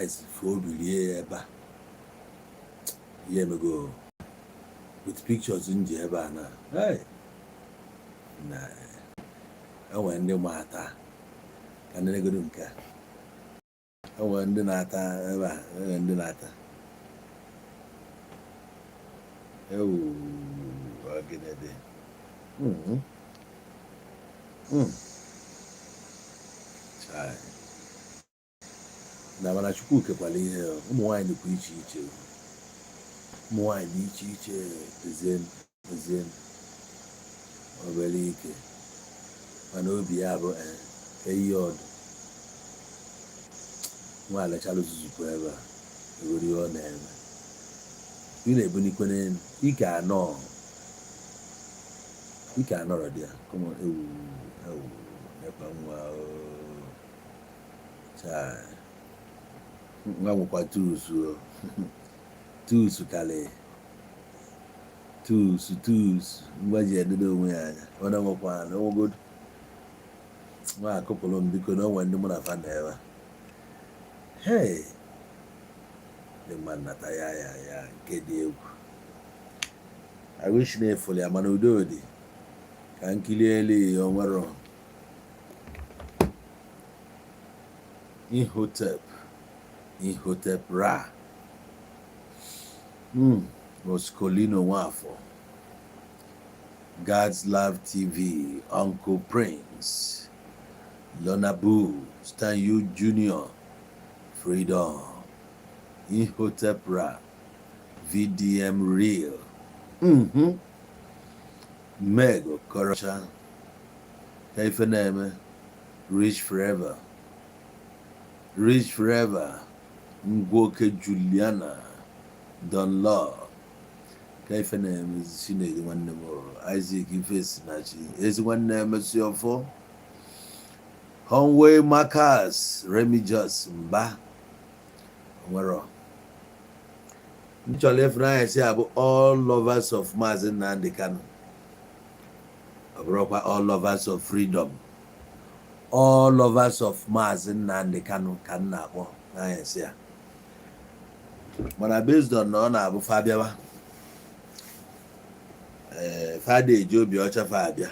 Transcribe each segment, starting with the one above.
Rice fụ obi rie ya ebe a. Ihe emego with pictures m ji ebe a na, hey! Na enwere ndị ma ata ka nenegodu nke a. Enwere ndị na-ata ebe a, enwere ndị na-ata ewu. Ọ gịnị dị? Chai. Na mana Chukwu kekwala ihe. Ụmụ nwaanyị dịkwa iche iche, ụmụ nwaanyị dị iche iche. Ezie ezie, obere ike, mana obi ya bụ eyi ọdụ nwa alechala zuzupụ ebe a ewere ihe ọ na-eme. Ị na-ebunikwe n'elu ike anọ, ike anọrọ dị ya. Come on, ewu ewu, ekwe nwa oo. Chai. Nwa nwekwa tuusu o. Tuusu karị tuusu tuusu ngwa ji edodo onwe ya anya. Ọ na-enwekwa na onwegodu nwa akụpụrụ m. Biko, na onwe ndị mụ na fa na ebe a. Hey, ndị mmadụ nata ya ya ya nke dị egwu. I wish na efụrụ ya, mana udo dị ka nkili elu ya. Onwero Imhotep, Imhotep Ra, Oscolino Nwafọ, God's Love TV, Uncle Prince, Lona Boo, Stan U Junior, Freedom, Imhotep Ra, VDM Real, Meg Okorocha, ka ife na-eme, Rich Forever, Rich Forever, Ngwoke Juliana, Don Law, ka ife na-eme, Chinedu nwanne m, Isaac Ifesinachi, ezi nwanne emesi ọfọ, Conway Marcus, Remigius Mba. Nwere ndị chọrọ ịfụnanya si abụ all lovers of Maazị Nnamdi Kanu. Ọ bụrụkwa all lovers of freedom, all lovers of Maazị Nnamdi Kanu ka m na-akpọ n'anya si ya. Mana based on na ọ na-abụ fa bịawa, ee, fada eji obi ọcha fa abịa.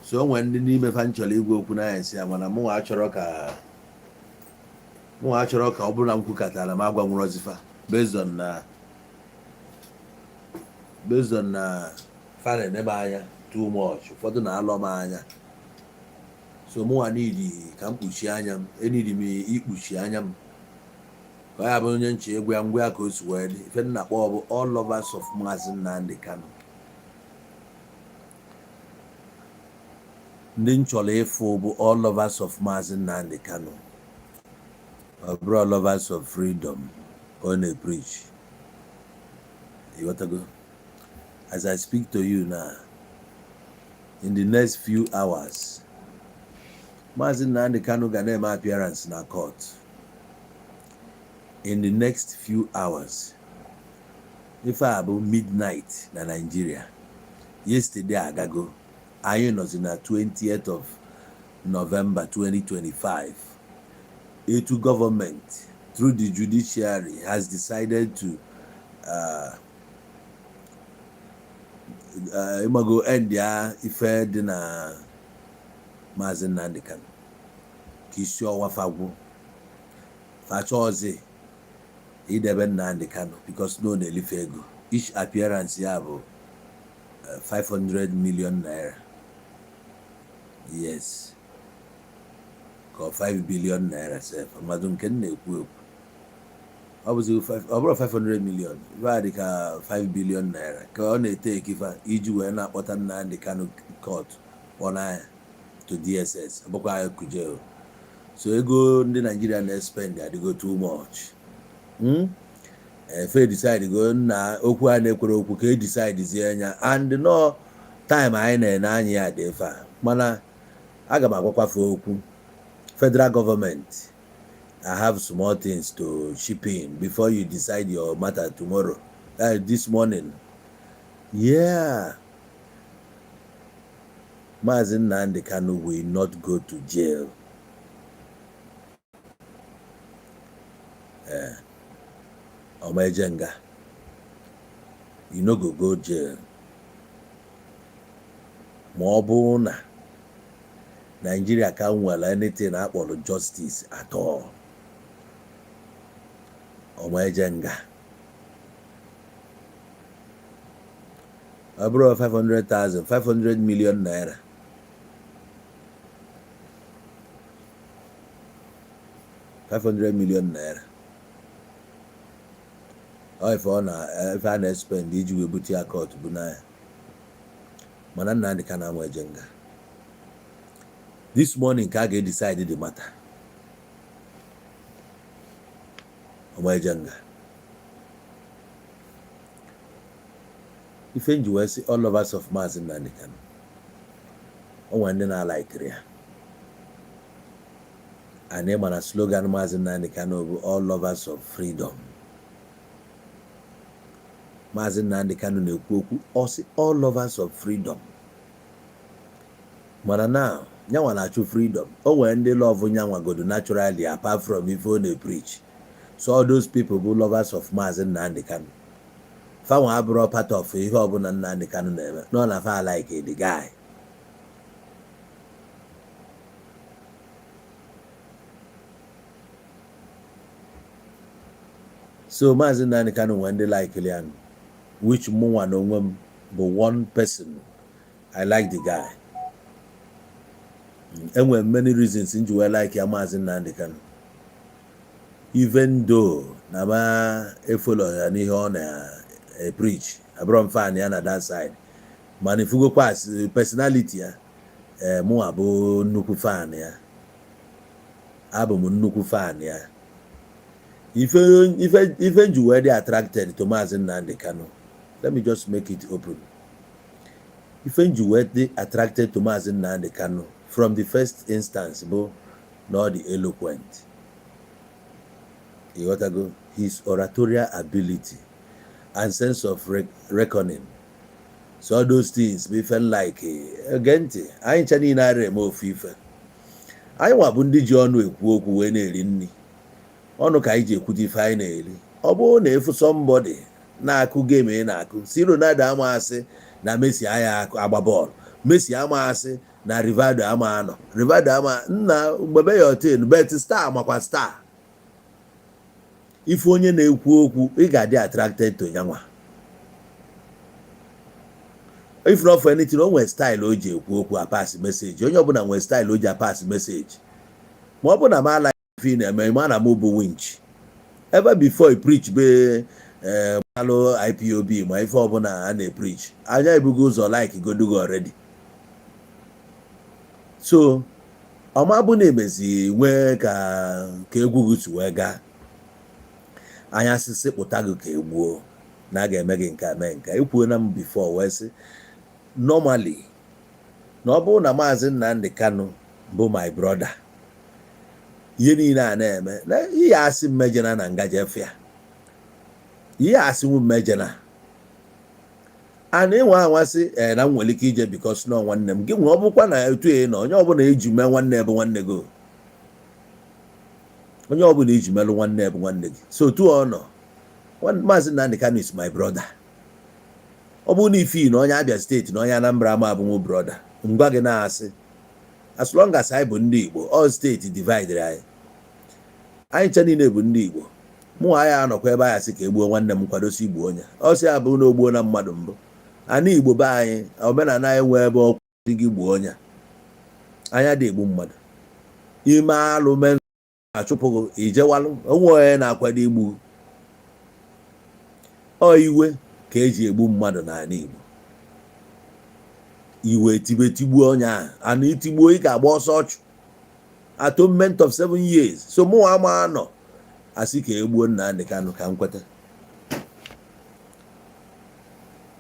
So o nwere ndị n'ime fa nchọrọ igwe okwu n'anya si ya, mana mụnwa achọrọ ka ọ bụrụ na m kwukọtara m agwa nwụrọzifa based on na fa na-ene m anya too much. Ụfọdụ na-alọ m anya, so mụnwa nidi ka m kpuchie anya m. Enidi m ikpuchi anya m ka ọ ya bụ onye nche egwu ya ngwa ya ka o si wee dị. Ife m na-akpọ ọ bụ all lovers of Maazị Nnamdi Kanu. Ndị m chọrọ ịfụ bụ all lovers of Maazị Nnamdi Kanu. Ọ bụrụ all lovers of freedom ọ na-preach, ịghọtago? As I speak to you now, in the next few hours, Maazị Nnamdi Kanu ga na-eme appearance na court. In the next few hours. Ife a bụ midnight na Nigeria. Yesterday agago, anyị nọzi na 20th of November 2025. Etu government through the judiciary has decided to ịmago end ya, ife dị na Maazị Nnamdi Kanu ka isi ọwa fagwụ fachọọzi idebe Nnamdi Kanu, because no na-elife ego. Each appearance ya bụ 500 million naira, yes, ka ọ 5 billion naira sef. Mmadụ nke m na-ekwu ekwu, ọ bụzi ọ bụrụ 500 million, ife a dị ka 5 billion naira ka ọ na-ete ekifa iji wee na-akpọta Nnamdi Kanu court, kpọna ya to DSS. Ọ bụkwa ya kuje o. So ego ndị Naijiria na-espend adịgo too much. Efe decide go na okwu a na-ekwere okwu ka e decide zie anya, and no time anyị na-ene anya ya dị efe a. Mana aga m agwakwafe okwu federal government. I have small things to chip in before you decide your matter tomorrow, this morning. Yeah, Maazị Nnamdi Kanu will not go to jail. Ee, ọma eje nga. You no go go jail ma ọ bụrụ na Nigeria ka nwere anything akpọrọ justice at all. Ọma eje nga. Ọ bụrụ 500,000, 500 million naira. 500 million naira ọ ife ọ na ife a na-espend iji wee bute ya court bụ n'anya. Mana Nnamdi Kanu ama eje nga. This morning ka a ga-edecide the matter. Ọma eje nga. Ife nji wee sị all lovers of Maazị Nnamdi Kanu, o nwere ndị na-alaikiri ya. And ị ma na slogan Maazị Nnamdi Kanu bụ all lovers of freedom. Maazị Nnamdi Kanu na-ekwu okwu, ọ sị all lovers of freedom. Mana now nyanwa na-achụ freedom. O nwere ndị love nyanwa godo naturally, apart from ife ọ na-preach. So all those people bụ lovers of Maazị Nnamdi Kanu, fanwa abụrụ part of ihe ọbụla Nnamdi Kanu na-eme nọ na fa like the guy. So Maazị Nnamdi Kanu nwere ndị like ya, which mụnwa na onwe m bụ one person. I like the guy. Enwere many reasons m ji wee like ya, Maazị Nnamdi Kanu, even though na ma efollow ya n'ihe ọ na-preach, abụrọ m fan ya na that side. Mana ifugokwa personality ya, ee, mụnwa bụ nnukwu fan ya. Abụ m nnukwu fan ya. Ife ife ife nji wee dị attracted to Maazị Nnamdi Kanu, let me just make it open, ife nji wee dị attracted to Maazị Nnamdi Kanu from the first instance bụ na ọ dị eloquent. Ịghọtago? His oratorial ability and sense of reckoning. So all those things bụ ife like. Ege ntị, anyị ncha niile ara eme ofu ife. Anyị nwa bụ ndị ji ọnụ ekwu okwu wee na-eri nri. Ọnụ ka anyị ji ekwute ife anyị na-eri. Ọ bụrụ na efu somebody na-akụ game ị na-akụ, si Ronaldo ama asị na Messi aya agba bọọlụ, Messi ama asị na Rivaldo ama anọ, Rivaldo ama nna mgbebe ya otin bet star makwa star. Ife onye na-ekwu okwu, ị ga-adị attracted to ya nwa. If not for anything, o nwere style o ji ekwu okwu, apass message. Onye ọbụla nwere style o ji apass message. Ma ọ bụ na m ala ife ị na-eme, ma na m bụ winch ebe before I preach be alụ IPOB, ma ife ọbụla a na-epreach, anya ebugo ụzọ like godugo already. So ọma bụ na emezi nwee ka egwu gị si wee gaa, anya sịsị pụta gị ka egbuo na a ga-eme gị nke a mee nke a. Ekwuo na m before wee sị normally na ọ bụrụ na Maazị Nnamdi Kanu bụ my brother, ihe niile a na-eme na ihe asị mmejena na nga jefia, ihe asị nwu mmejena a na ịnwe anwasị ee na m nwere ike ije because nọ nwanne m gị nwe. Ọ bụkwa na etu ị nọ, onye ọbụla eji mee nwanne bụ nwanne gị, onye ọbụla iji melụ nwanne bụ nwanne gị. So otu ọ nọ, Maazị Nnamdi Kanu is my brother. Ọ bụrụ na ifi na onye Abia State na onye Anambra ama abụnwu brother, ngwa gị na-asị. As long as anyị bụ ndị Igbo, all state divide anyị, anyị ncha niile bụ ndị Igbo. Mụ anyị anọkwa ebe anyị asị ka egbuo nwanne m, kwadosi igbuo onye ọ sị abụ na ogbuo na mmadụ mbụ. Ana Igbo be anyị, omenala anyị nwee ebe ọkwụ dị gị gbuo onye anya dị egbu mmadụ ime alụ mee achụpụghị ijewalụ onwe onye na-akwado igbu. Ọ iwe ka eji egbu mmadụ n'ala Igbo. Iwe tibe tigbuo onye ahụ ana itigbuo, ị ga-agba ọsọ ọchụ, atonement of 7 years. So mụ ama anọ asị ka egbuo Nnamdi Kanu ka m kweta.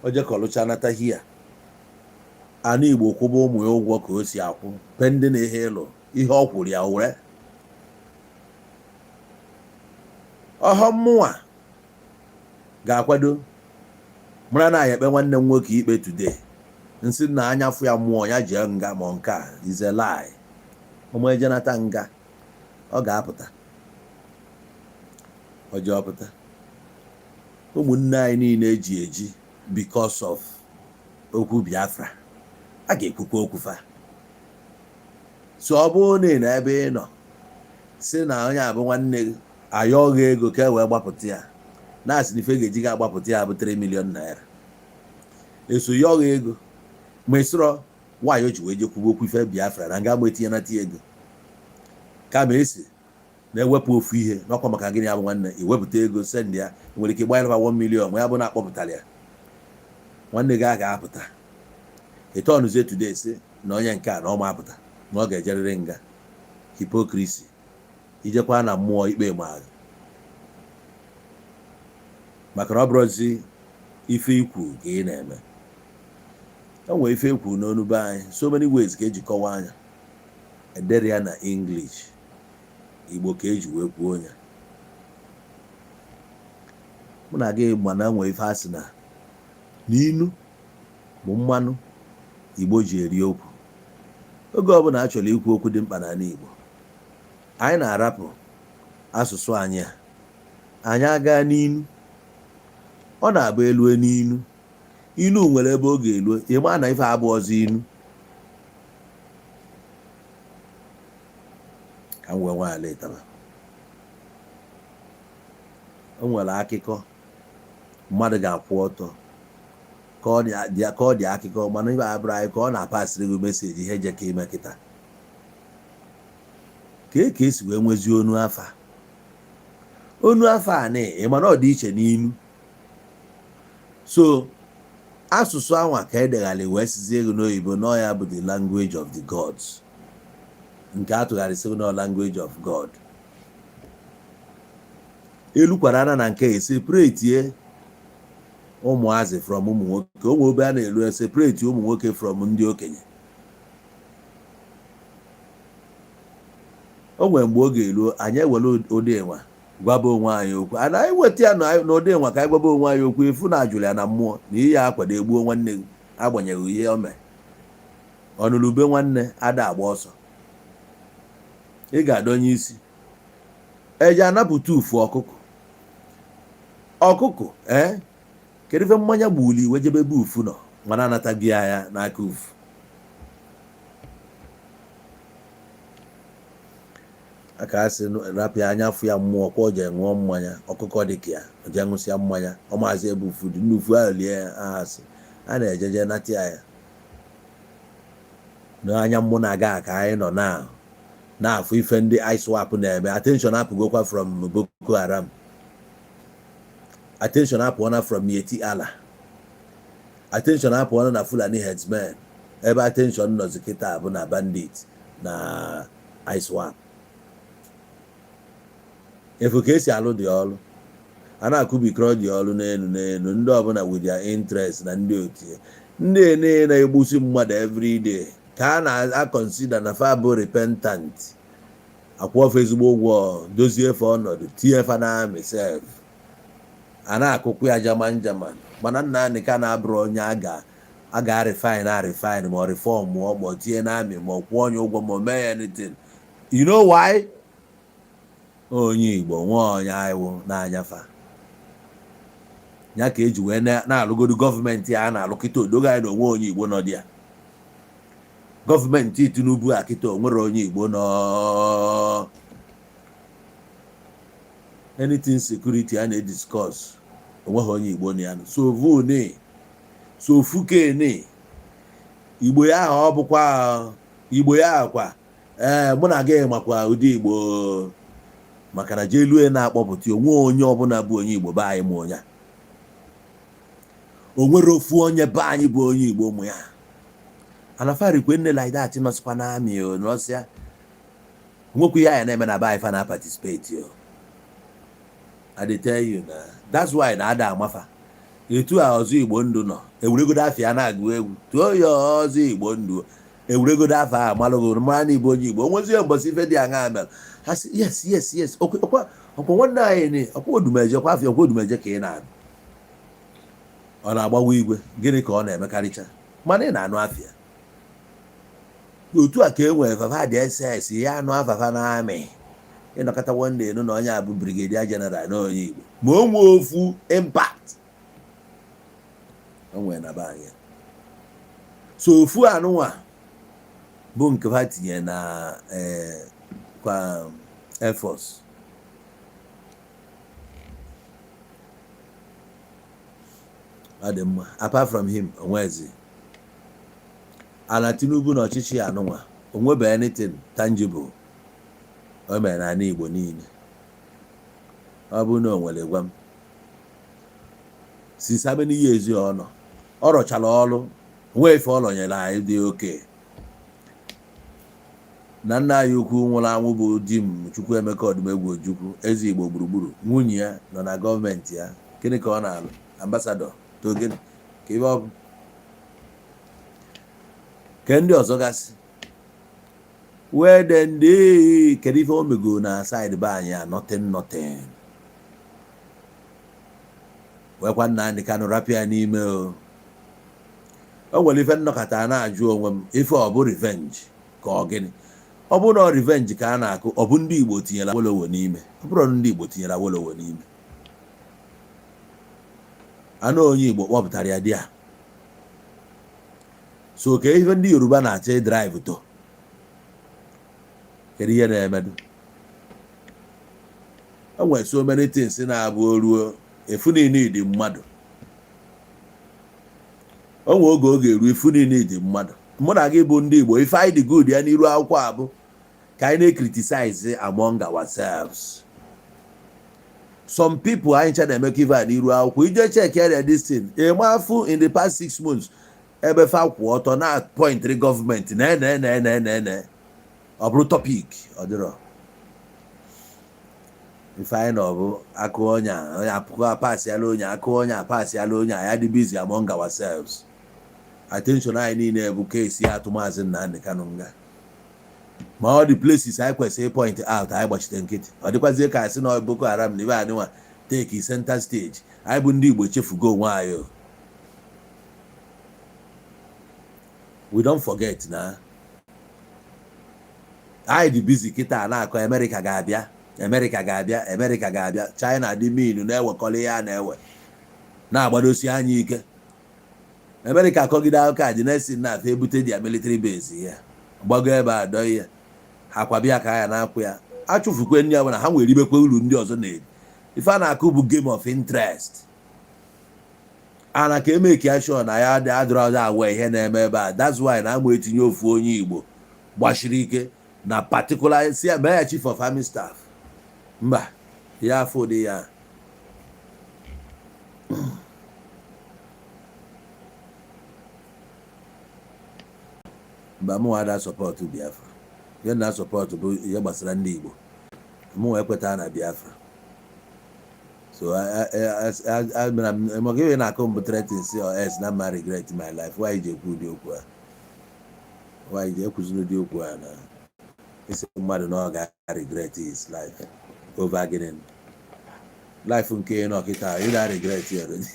O jekọlụcha nata hia ana Igbo kwụba ụmụ ya ụgwọ ka o si akwụ pendị na ihe ịlụ ihe ọ kwụrụ ya were ọhọ. Mmụnwa ga-akwado mara na ya ekpe nwanne m nwoke ikpe today, nsị na anya fụ ya mmụọ ya jee nga. Ma nke a is a lie. Ụmụ ejenata nga, ọ ga-apụta. Ọjọọ pụta, ụmụnne anyị niile eji eji because of okwu Biafra, a ga-ekwukwa okwu fa. So ọ bụrụ na ị nọ ebe ị nọ si na onye abụ nwanne gị, ayọọ gị ego ka e wee gbapụta ya, na-asị na ife ga-eji gị agbapụta ya bụ 3 million naira, eso yọọ gị ego, ma ị sịrọ nwaanyị o ji wee jekwuba okwu ife Biafra na nga ma etinyenata ego, kama esi na-ewepụ ofu ihe n'ọkwa maka gịnị ya bụ nwanne, iwepụta ego send ya, nwere ike gbanyere 1 million, ma ya bụ na-akpọpụtara ya nwanne gị a ga-apụta. Ịtọnụzie today si na onye nke a na ọ ma apụta, na ọ ga-ejerịrị nga. Hypocrisy. Ijekwa na mmụọ ikpe ma maka na ọ bụrụzi ife ikwu ka ị na-eme. O nwere ife ekwu n'onu be anyị, so many ways ka eji kọwaa anya. Edere ya na English, Igbo ka eji wee kwuo ya. Mụ na gị mana nwee ife asị na n'inu bụ mmanụ Igbo ji eri okwu. Oge ọbụla a chọrọ ikwu okwu dị mkpa n'ala Igbo, anyị na-arapụ asụsụ anyị a, anyị aga n'inu. Ọ na-abụ elue n'inu, inu nwere ebe ọ ga-elue, ịma na ife abụ ọzọ inu. Ka m wee nwaala ịtaba, o nwere akụkọ mmadụ ga-akwụ ọtọ ka ọ dị akụkọ, mana ife abụrụ anyị ka ọ na-apasịrị gị message ihe je ka ime kịta ka e ka esi wee nwezi onu afa. Onu afa a na ị mana ọ dị iche n'inu. So asụsụ anwa ka edegharị wee sizie ego n'oyibo na ya bụ the language of the gods, nke atụgharịsị na language of God. Elukwara ana na nke separate ụmụazị from ụmụ nwoke. Ụmụ obe a na-elu separate ụmụ nwoke from ndị okenye. O nwere mgbe ọ ga-eruo, anyị ewere ụdị nwa gwaba onwe anyị okwu. Ana anyị weta ya n'ụdị nwa ka anyị gwaba onwe anyị okwu, efu na ajụrụ ya na mmụọ na ihe akwado egbuo nwanne gị, agbanyeghị ihe o mee. Ọnụlube nwanne ada agba ọsọ, ị ga-adọnye isi eje anapụta ufu ọkụkọ. Ọkụkọ ee, kedu ife mmanya gbuli iwe jebe ebe ufu nọ, mana anataghị ya ya n'aka ufu? Aka asị rapịa anya fụ ya mmụọ kwa, o jee ṅụọ mmanya. Ọkụkọ dị ka ya o jee ṅụsịa mmanya, ọ maazị ebe ufu dị, nnufu ahụ lie ya. Asị a na-ejeje nata ya ya n'anya mmụ na-aga ka anyị nọ na na-afụ ife ndị ISWAP na-eme. Attention apụgokwa from Boko Haram, attention apụọna from Miyetti Allah, attention apụọna na Fulani herdsmen. Ebe attention nọzi kịta bụ na bandit na ISWAP. Efu ka esi alụ dị ọlụ a na-akụbikọrọ dị ọlụ n'elu n'elu, ndị ọbụla with their interest na ndị otu ndị na-egbusi mmadụ everyday ka a na-akọnsida na fa bụ repentant, akwụọ fa ezigbo ụgwọ, dozie fa ọnọdụ, tinye fa na army sef, a na-akụkwu ya jaman jaman. Mana Nnamdi ka na-abụrụ onye a ga-arefine arefine, ma ọ reform ma ọ tinye na army, ma ọ kwụọ onye ụgwọ, ma ọ mee ya anything. You know why? Onye Igbo nwa onye iwu n'anya fa ya ka eji wee na-alụgodu gọọmenti a na-alụ kịta. Odogo anyị na onwe onye Igbo nọ dị ya. Gọọmenti Tinubu a kịta, onwere onye Igbo nọ anything security a na-ediscuss, onweghị onye Igbo nọ ya. So vune so fukene Igbo ya ahụ, ọ bụkwa Igbo ya akwa. Ee, mụ na gị makwa ụdị Igbo, maka na jelue na-akpọpụta onwe onye ọbụla bụ onye Igbo be anyị ma onye o nwere ofu onye be anyị bụ onye Igbo mụ ya anafarikwe nne like that nọsịkwa na army o nọsịa nwekwa ihe anyị na-eme na be anyị fa na participate o. I dey tell you na that's why na ada amafa etu a. Ọzọ Igbo ndụ nọ ewuregodo afọ ya na-agụ egwu tụọ ya. Ọzọ Igbo ndụ ewuregodo afọ a malụgo mara na Igbo onye Igbo onwezie mbọsị ife dị aṅa mere ha sị yes, yes, yes, ọkwa ọkwa nwanne anyị ni ọkwa Odumeje kwa afọ ọkwa Odumeje ka ị na-anụ. Ọ na-agbawa igwe gịnị ka ọ na-emekarịcha, mana ị na-anụ afịa otu a ka e nwere fafa dị ss ya anụ afafa na army. Ịnọkọta one day nụ na onye a bụ brigadier general na onye Igbo, ma o nwee ofu impact o nwere na be anyị. So ofu anụnwa bụ nke ha tinye na kwa Air Force. Ọ dị mma. Apart from him, onwezi ana Tinubu na ọchịchị anụnwa onwebe anything tangible o mere n'ala Igbo niile. Ọ bụrụ na o nwere, gwa m. Since how many years ọ nọ, ọ rọchara ọrụ, nwee ife ọ rọnyere anyị dị oke na nna anyị ukwu nwụrụ anwụ bụ di m, Chukwuemeka Odumegwu Ojukwu, eze Igbo gburugburu. Nwunye ya nọ na gọọmenti ya. Gịnị ka ọ na-alụ? Ambassador to gịnị ka ibe ọ bụ ke ndị ọzọ gasị wee de ndị. Kedu ife o mego na side be anyị a? Nothing, nothing. Wekwa Nnamdị Kanụ rapịa n'ime o. O nwere ife nnọkọta na-ajụ onwe m, ife ọ bụ revenge ka ọ gịnị? Ọ bụrụ na ọ revenge ka a na-akụ, ọ bụ ndị Igbo tinyere Awolowo n'ime? Ọ bụrụ ndị Igbo tinyere Awolowo n'ime, anụ onye Igbo kpọpụtara ya dị a. So ka ife ndị Yoruba na-achọ drive to, kedu ihe na-emedu? O nwere so many things na-abụ oruo efu niile dị mmadụ. O nwere oge ọ ga-eru ifu niile dị mmadụ. Mụ na gị bụ ndị Igbo, ife anyị dị good ya n'iru akwụkwọ abụ ka anyị na-criticize among ourselves. Some people anyị ncha na-emekọ ife a n'iru akwụkwọ. Ije check area this thing eme afụ in the past 6 months, ebe fa kwụ ọtọ na pointịrị gọọmenti na ene ene ene ene ene, ọ bụrụ topic. Ọ dịrọ ife anyị nọ bụ akụ ọnya, onye apụkọ apasịala, onye akụ onye apasịala, onye anyị dị busy among ourselves. Attention anyị niile bụ kesi atụ Maazị Nnamdi Kanu nga, ma ọ dị places anyị kwesịrị point out, anyị gbachite nkịtị. Ọ dịkwazie ka asị na Boko Haram na ibe adịnwa take center stage. Anyị bụ ndị Igbo chefugo onwe anyị o. We don't forget na anyị dị busy kịta na-akọ Amerịka ga-abịa, Amerịka ga-abịa, Amerịka ga-abịa. China dị minu na-ewekọrọ ihe a na-ewe na-agbadosi anya ike. Amerịka akọgide akụkọ a dị next na afa ebute dia military base ya gbago ebe a dọ ihe ha kwabịa ka ya na-akwụ ya achụfukwe ndị ọbụla ha nwere ibekwe uru ndị ọzọ na-eri. Ife a na-akụ bụ game of interest ana ka emeki ya sure na ya dị adịrọ ọzọ awa ihe na-eme ebe a. That's why na ama etinye ofu onye Igbo gbachiri ike na particular si ya mee ya chief of army staff. Mba, ya afọ dị ya. Mba, mụ ada support Biafra. Ihe na support bụ ihe gbasara ndị Igbo. Mụ ekweta na Biafra. So maka ihe na-akụ mbụ threatening si or else na ma regret my life. Why ji ekwu ụdị okwu a? Why ji ekwuziri ụdị okwu a na isi mmadụ na ọ ga-regret his life over gịnị? Life nke ị nọ kịta, ị na-regret ya already.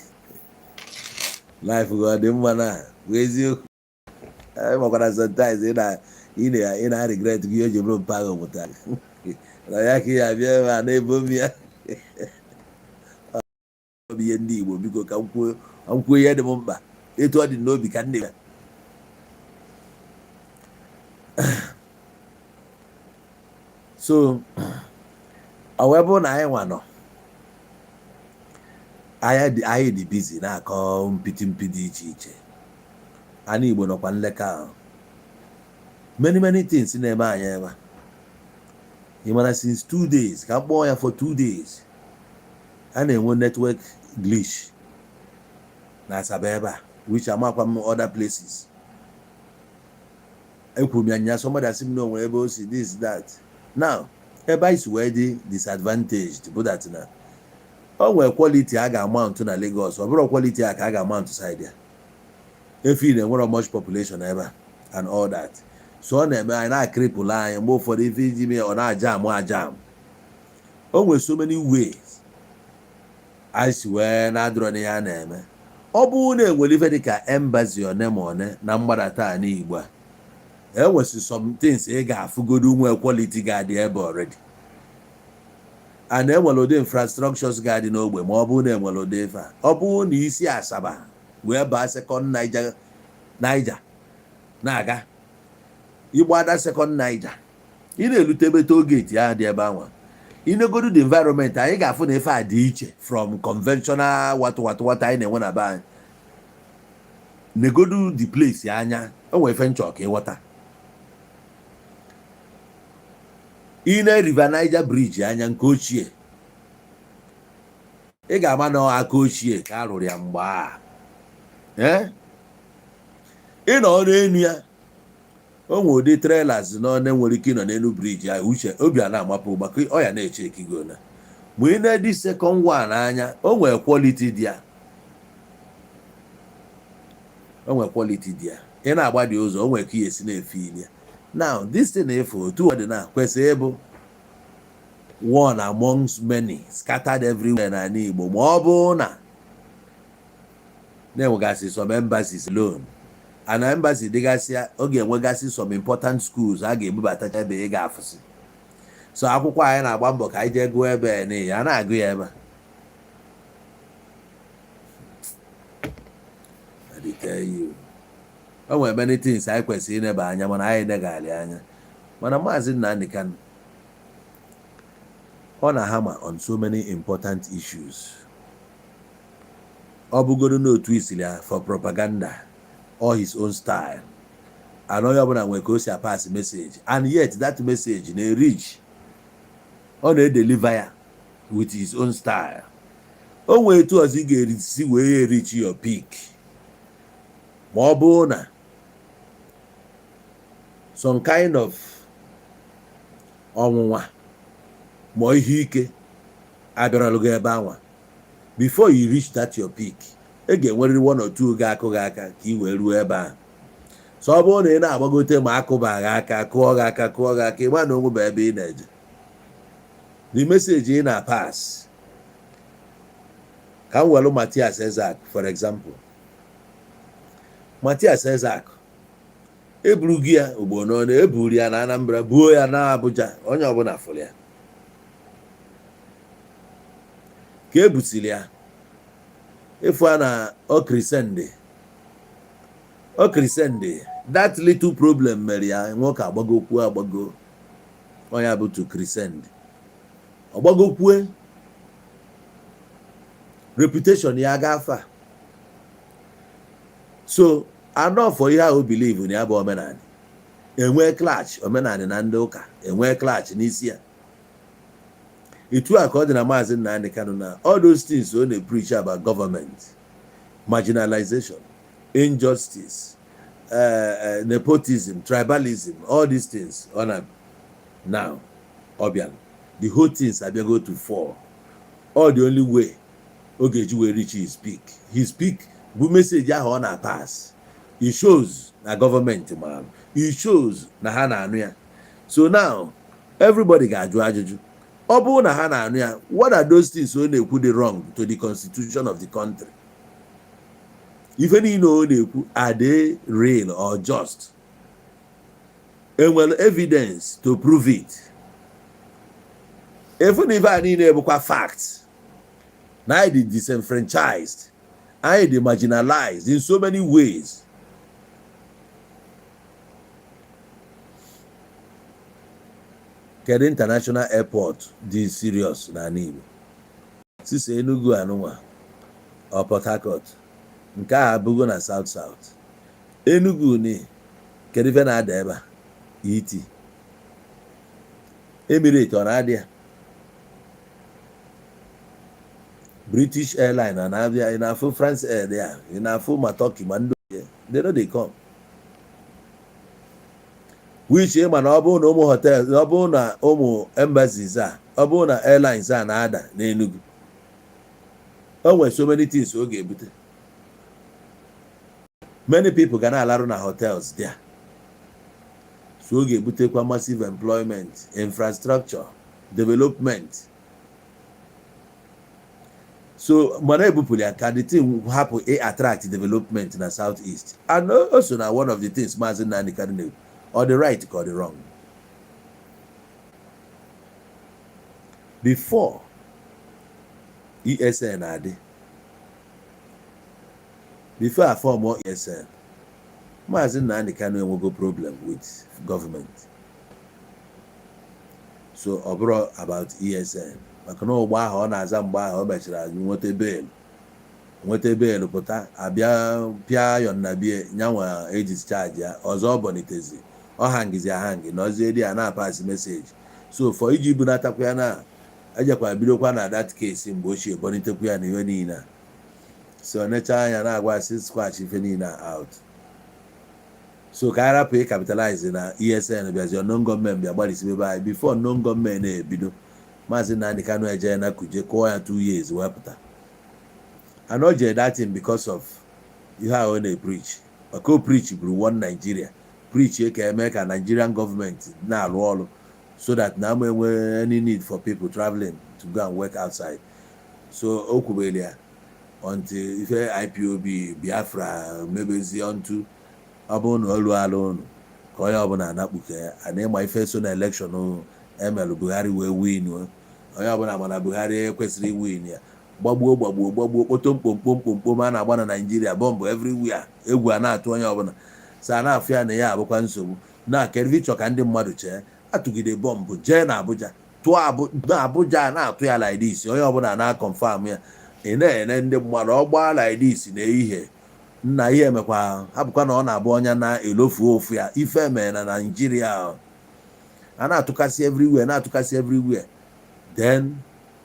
Life gị ọ dị mma na bụ eziokwu. Ị makwara sometimes ị na regret gị o ji bụrụ mpa ahụ mụtara na ya ka ị abịa ebe a na-ebo m ya. Ọ bụ ihe ndị Igbo, biko, ka m kwuo ihe dị m mkpa etu ọ dị n'obi ka nne ya. So ọ wee bụrụ na anyị nwa nọ, anyị dị busy na-akọ mpiti mpi dị iche iche. Anyị Igbo nọkwa nleka ahụ, many many things na-eme anyị ebe a. Ị mara since 2 days, ka m kpọọ ya for 2 days, a na-enwe network glitch na Asaba ebe a, which amakwa m other places. Ekwuru m ya nya, somebody asị m na o nwere ebe o si this that. Now ebe anyị si wee dị disadvantaged bụ that na o nwere quality a ga-amount na Lagos, ọ bụrụ quality a ka a ga-amount side ya efi na enwero much population ebe a and all that. So ọ na-eme anyị na-acripple anyị mgbe ụfọdụ ife iji mee ọ na-ajam ajam. O nwere so many ways anyị si wee na-adịrọ n'ihe a na-eme. Ọ bụrụ na enwere ife dịka embassy one ma one na mgbadata ala Igbo a, enwesị some things ị ga-afụgodo nwee quality ga-adị ebe already. And enwere ụdị infrastructures ga-adị n'ogbe ma ọ bụrụ na enwere ụdị ife a. Ọ bụrụ na isi Asaba wee baa Second Niger, Niger na-aga ịgbada Second Niger, ị na-elute ebe toll gate ahụ dị ebe anwa, inegodu the environment, anyị ga-afụ na ife a dị iche from conventional watu watu watu anyị na-enwe na be anyị. Negodu the place anya, o nwere ife nchọ ka ịghọta. Ine River Niger Bridge anya nke ochie, ị ga-ama na aka ochie ka a rụrụ ya mgbe a. Ee, ị nọ n'elu ya, o nwere ụdị trailers nọ na-enwere ike ịnọ n'elu bridge ahụ, uche obi a na-amapụ maka ọ ya na-eche ekigo na ma ị na-edi second one anya, o nwere quality dị ya, o nwere quality dị ya. Ị na-agba dị ụzọ, o nwere ka ị esi na-efe ili ya. Now this thing efu otu ọ dị na kwesịrị ịbụ one amongst many scattered everywhere n'ala Igbo, ma ọ bụ na na-enwegasị some embassies alone, and embassy dịgasị, ọ ga-enwegasị some important schools a ga-ebubatacha ebe ị ga-afụsị. So akwụkwọ anyị na-agba mbọ ka anyị jee gụọ ebe n'ihi a na-agụ ya ebe a. I dey tell you, o nwere many things anyị kwesịrị ineba anya, mana anyị negharị anya. Mana Maazị Nnamdi Kanu, ọ na-hammer on so many important issues. Ọ bụgodo n'otu isiri ya for propaganda or his own style, and onye ọbụla nwere ka o si pass message, and yet that message na-reach, ọ na-edeliver ya with his own style. O nwere etu ọzọ ị ga-esi wee reach your peak, ma ọ bụrụ na some kind of ọnwụnwa ma ihe ike abịaralụ gị ebe anwa. Before you reach that your peak, ị ga-enwerịrị one or two ga-akụ gị aka ka ị wee ruo ebe ahụ. So ọ bụrụ na ị na-agbagote ma akụba gị aka, kụọ gị aka, kụọ gị aka, ịma na onwe bụ ebe ị na-eje, the message ị na-pass. Ka m welu Matthias Ezeaku for example. Matthias Ezeaku eburughị ya ugbo n'ọnụ, eburu ya na Anambra, buo ya na Abuja, onye ọbụla fụrụ ya ka ebusiri ya. Efu a na okrisende, that little problem mere ya nwoke agbagokwu agbago, onye bụ to crescend, ọgbagokwue reputation ya gafe. So anọfọ ihe ahụ believe na ya bụ omenani, enwee clash omenani na ndị ụka, enwee clash n'isi ya. Etu a ka ọ dị na Maazị Nnamdi Kanu, na all those things ọ na-preach about government, marginalization, injustice, nepotism, tribalism, all these things ọ na now ọ bịara, the whole things abịago to fall. All the only way ọ ga-eji wee reach his peak, his peak bụ message ahụ ọ na-pass. It shows na gọọmenti maara, it shows na ha na-anụ ya. So now everybody ga-ajụ ajụjụ, ọ bụrụ na ha na-anụ ya, what are those things ọ na-ekwu dị wrong to the constitution of the country? Ife niile ọ na-ekwu, are they real or just enwere evidence to prove it? Efu na ife a niile bụkwa fact na anyị dị disenfranchised, anyị dị marginalized in so many ways. Kedu international airport dị serious n'ala Igbo? Sisi Enugu anụnwa ọ Port Harcourt, nke a abụgo na South South. Enugu ni, kedu ife na-ada ebe a? ET Emirate ọ na-adị ya? British Airline ọ na-abịa? Ị na-afụ France Air ya? Ị na-afụ ma Turkey ma ndị they no dey come. Which ma na ọ bụrụ na ụmụ hotel, ọ bụrụ na ụmụ embassies a, ọ bụrụ na airlines a na-ada n'Enugu, o nwere so many things ọ ga-ebute. Many people ga na-alarụ na hotels there, so ọ ga-ebutekwa massive employment, infrastructure development. So mana ebupụrụ ya ka the thing hapụ a attract development na South East, and also na one of the things Maazị Nnamdi Kanu na-ekwu, ọ dị right ka ọ dị wrong? Before ESN adị, before a form ESN, Maazị Nnamdi Kanu enwego problem with government. So ọ bụrụ about ESN, maka na ụgbọ ahụ ọ na-aza mgbe ahụ o mechara nweta bail pụta, abịa pịa yon na bie nyanwa e discharge ya ọzọ. Ọ bọnitezi, ọ hangizi ahangi na ọzie di ya na-apasị message. So for iji bunatakwa ya na ejekwa bidokwa na that case mgbe ochie, bọnitekwa ya na ihe niile a. So necha anya na-agwa si scratch ife niile a out. So ka anyị rapụ ị capitalize na ESN bịazi, unknown gunmen bịa gbalịsi ebe anyị. Before unknown gunmen na-ebido, Maazị Nnamdi Kanu eje na Kuje, kụọ ya 2 years wee pụta. And o jere that thing because of ihe ahụ ọ na-epreach, maka o preach bụrụ one Nigeria, preach ka eme ka Nigerian gọọmenti na-arụ ọrụ so that na ama enwe any need for people traveling to go and work outside. So o kwubere ya until ife IPOB Biafra mebezie ntu. Ọ bụrụ na olu ala ụnụ ka onye ọbụla anakpuke ya ana ịma ife so na election emelụ Buhari wee win. Onye ọbụla mana Buhari ekwesịrị iwin ya. Gbagbuo, gbagbuo, gbagbuo, kpoto mkpomkpom mkpomkpom a na-agba na Naijiria, bọmbụ everywhere, egwu a na-atụ onye ọbụla. So a na-afụ ya na ya abụkwa nsogbu na kedu ka ndị mmadụ chee atụgide bọmbụ jee na Abuja, tụọ na Abuja, na-atụ ya like this. Onye ọbụla na-aconfirm ya, ị na-ene ndị mmadụ ọ gbaa like this na ehihie nna ihe emekwa hapụkwa na ọ na-abụ ọnya na-elofu ofu ya. Ife mere na Naijiria, a na-atụkasị everywhere, na-atụkasị everywhere. Then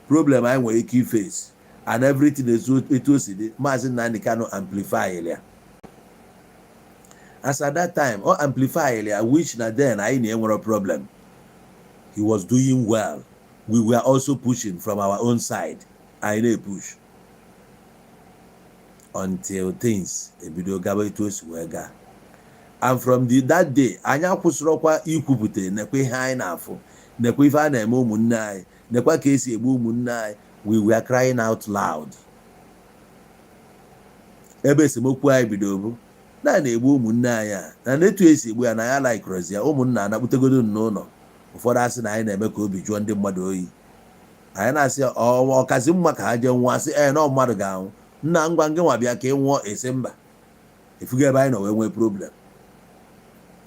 problem anyị nwere ike iface and everything etu o si dị, Maazị Nnamdi Kanu amplify ya. As at that time ọ amplify ya, which na then anyị na-enwere problem. He was doing well. We were also pushing from our own side. Anyị na-epush until things ebido gaba etu o si wee gaa. And from that day, anyị akwụsịrọkwa ikwupụta nekwa ihe anyị na-afụ, nekwa ife a na-eme ụmụnne anyị, nekwa ka esi egbu ụmụnne anyị. We were crying out loud. Ebe esemokwu anyị bido bụ na na-egbu ụmụnne anyị a na etu esi egbu ya na ya laikrozi ya. Ụmụnna anakputegodo n'ụlọ, ụfọdụ asị na anyị na-eme ka obi jụọ ndị mmadụ oyi. Anyị na-asị ọkazi mma ka ha jee nwụọ. Asị ee na mmadụ ga-anwụ nna ngwa ngị nwa bịa ka ị nwụọ, esi mba. Efugo ebe anyị nọ wee nwee problem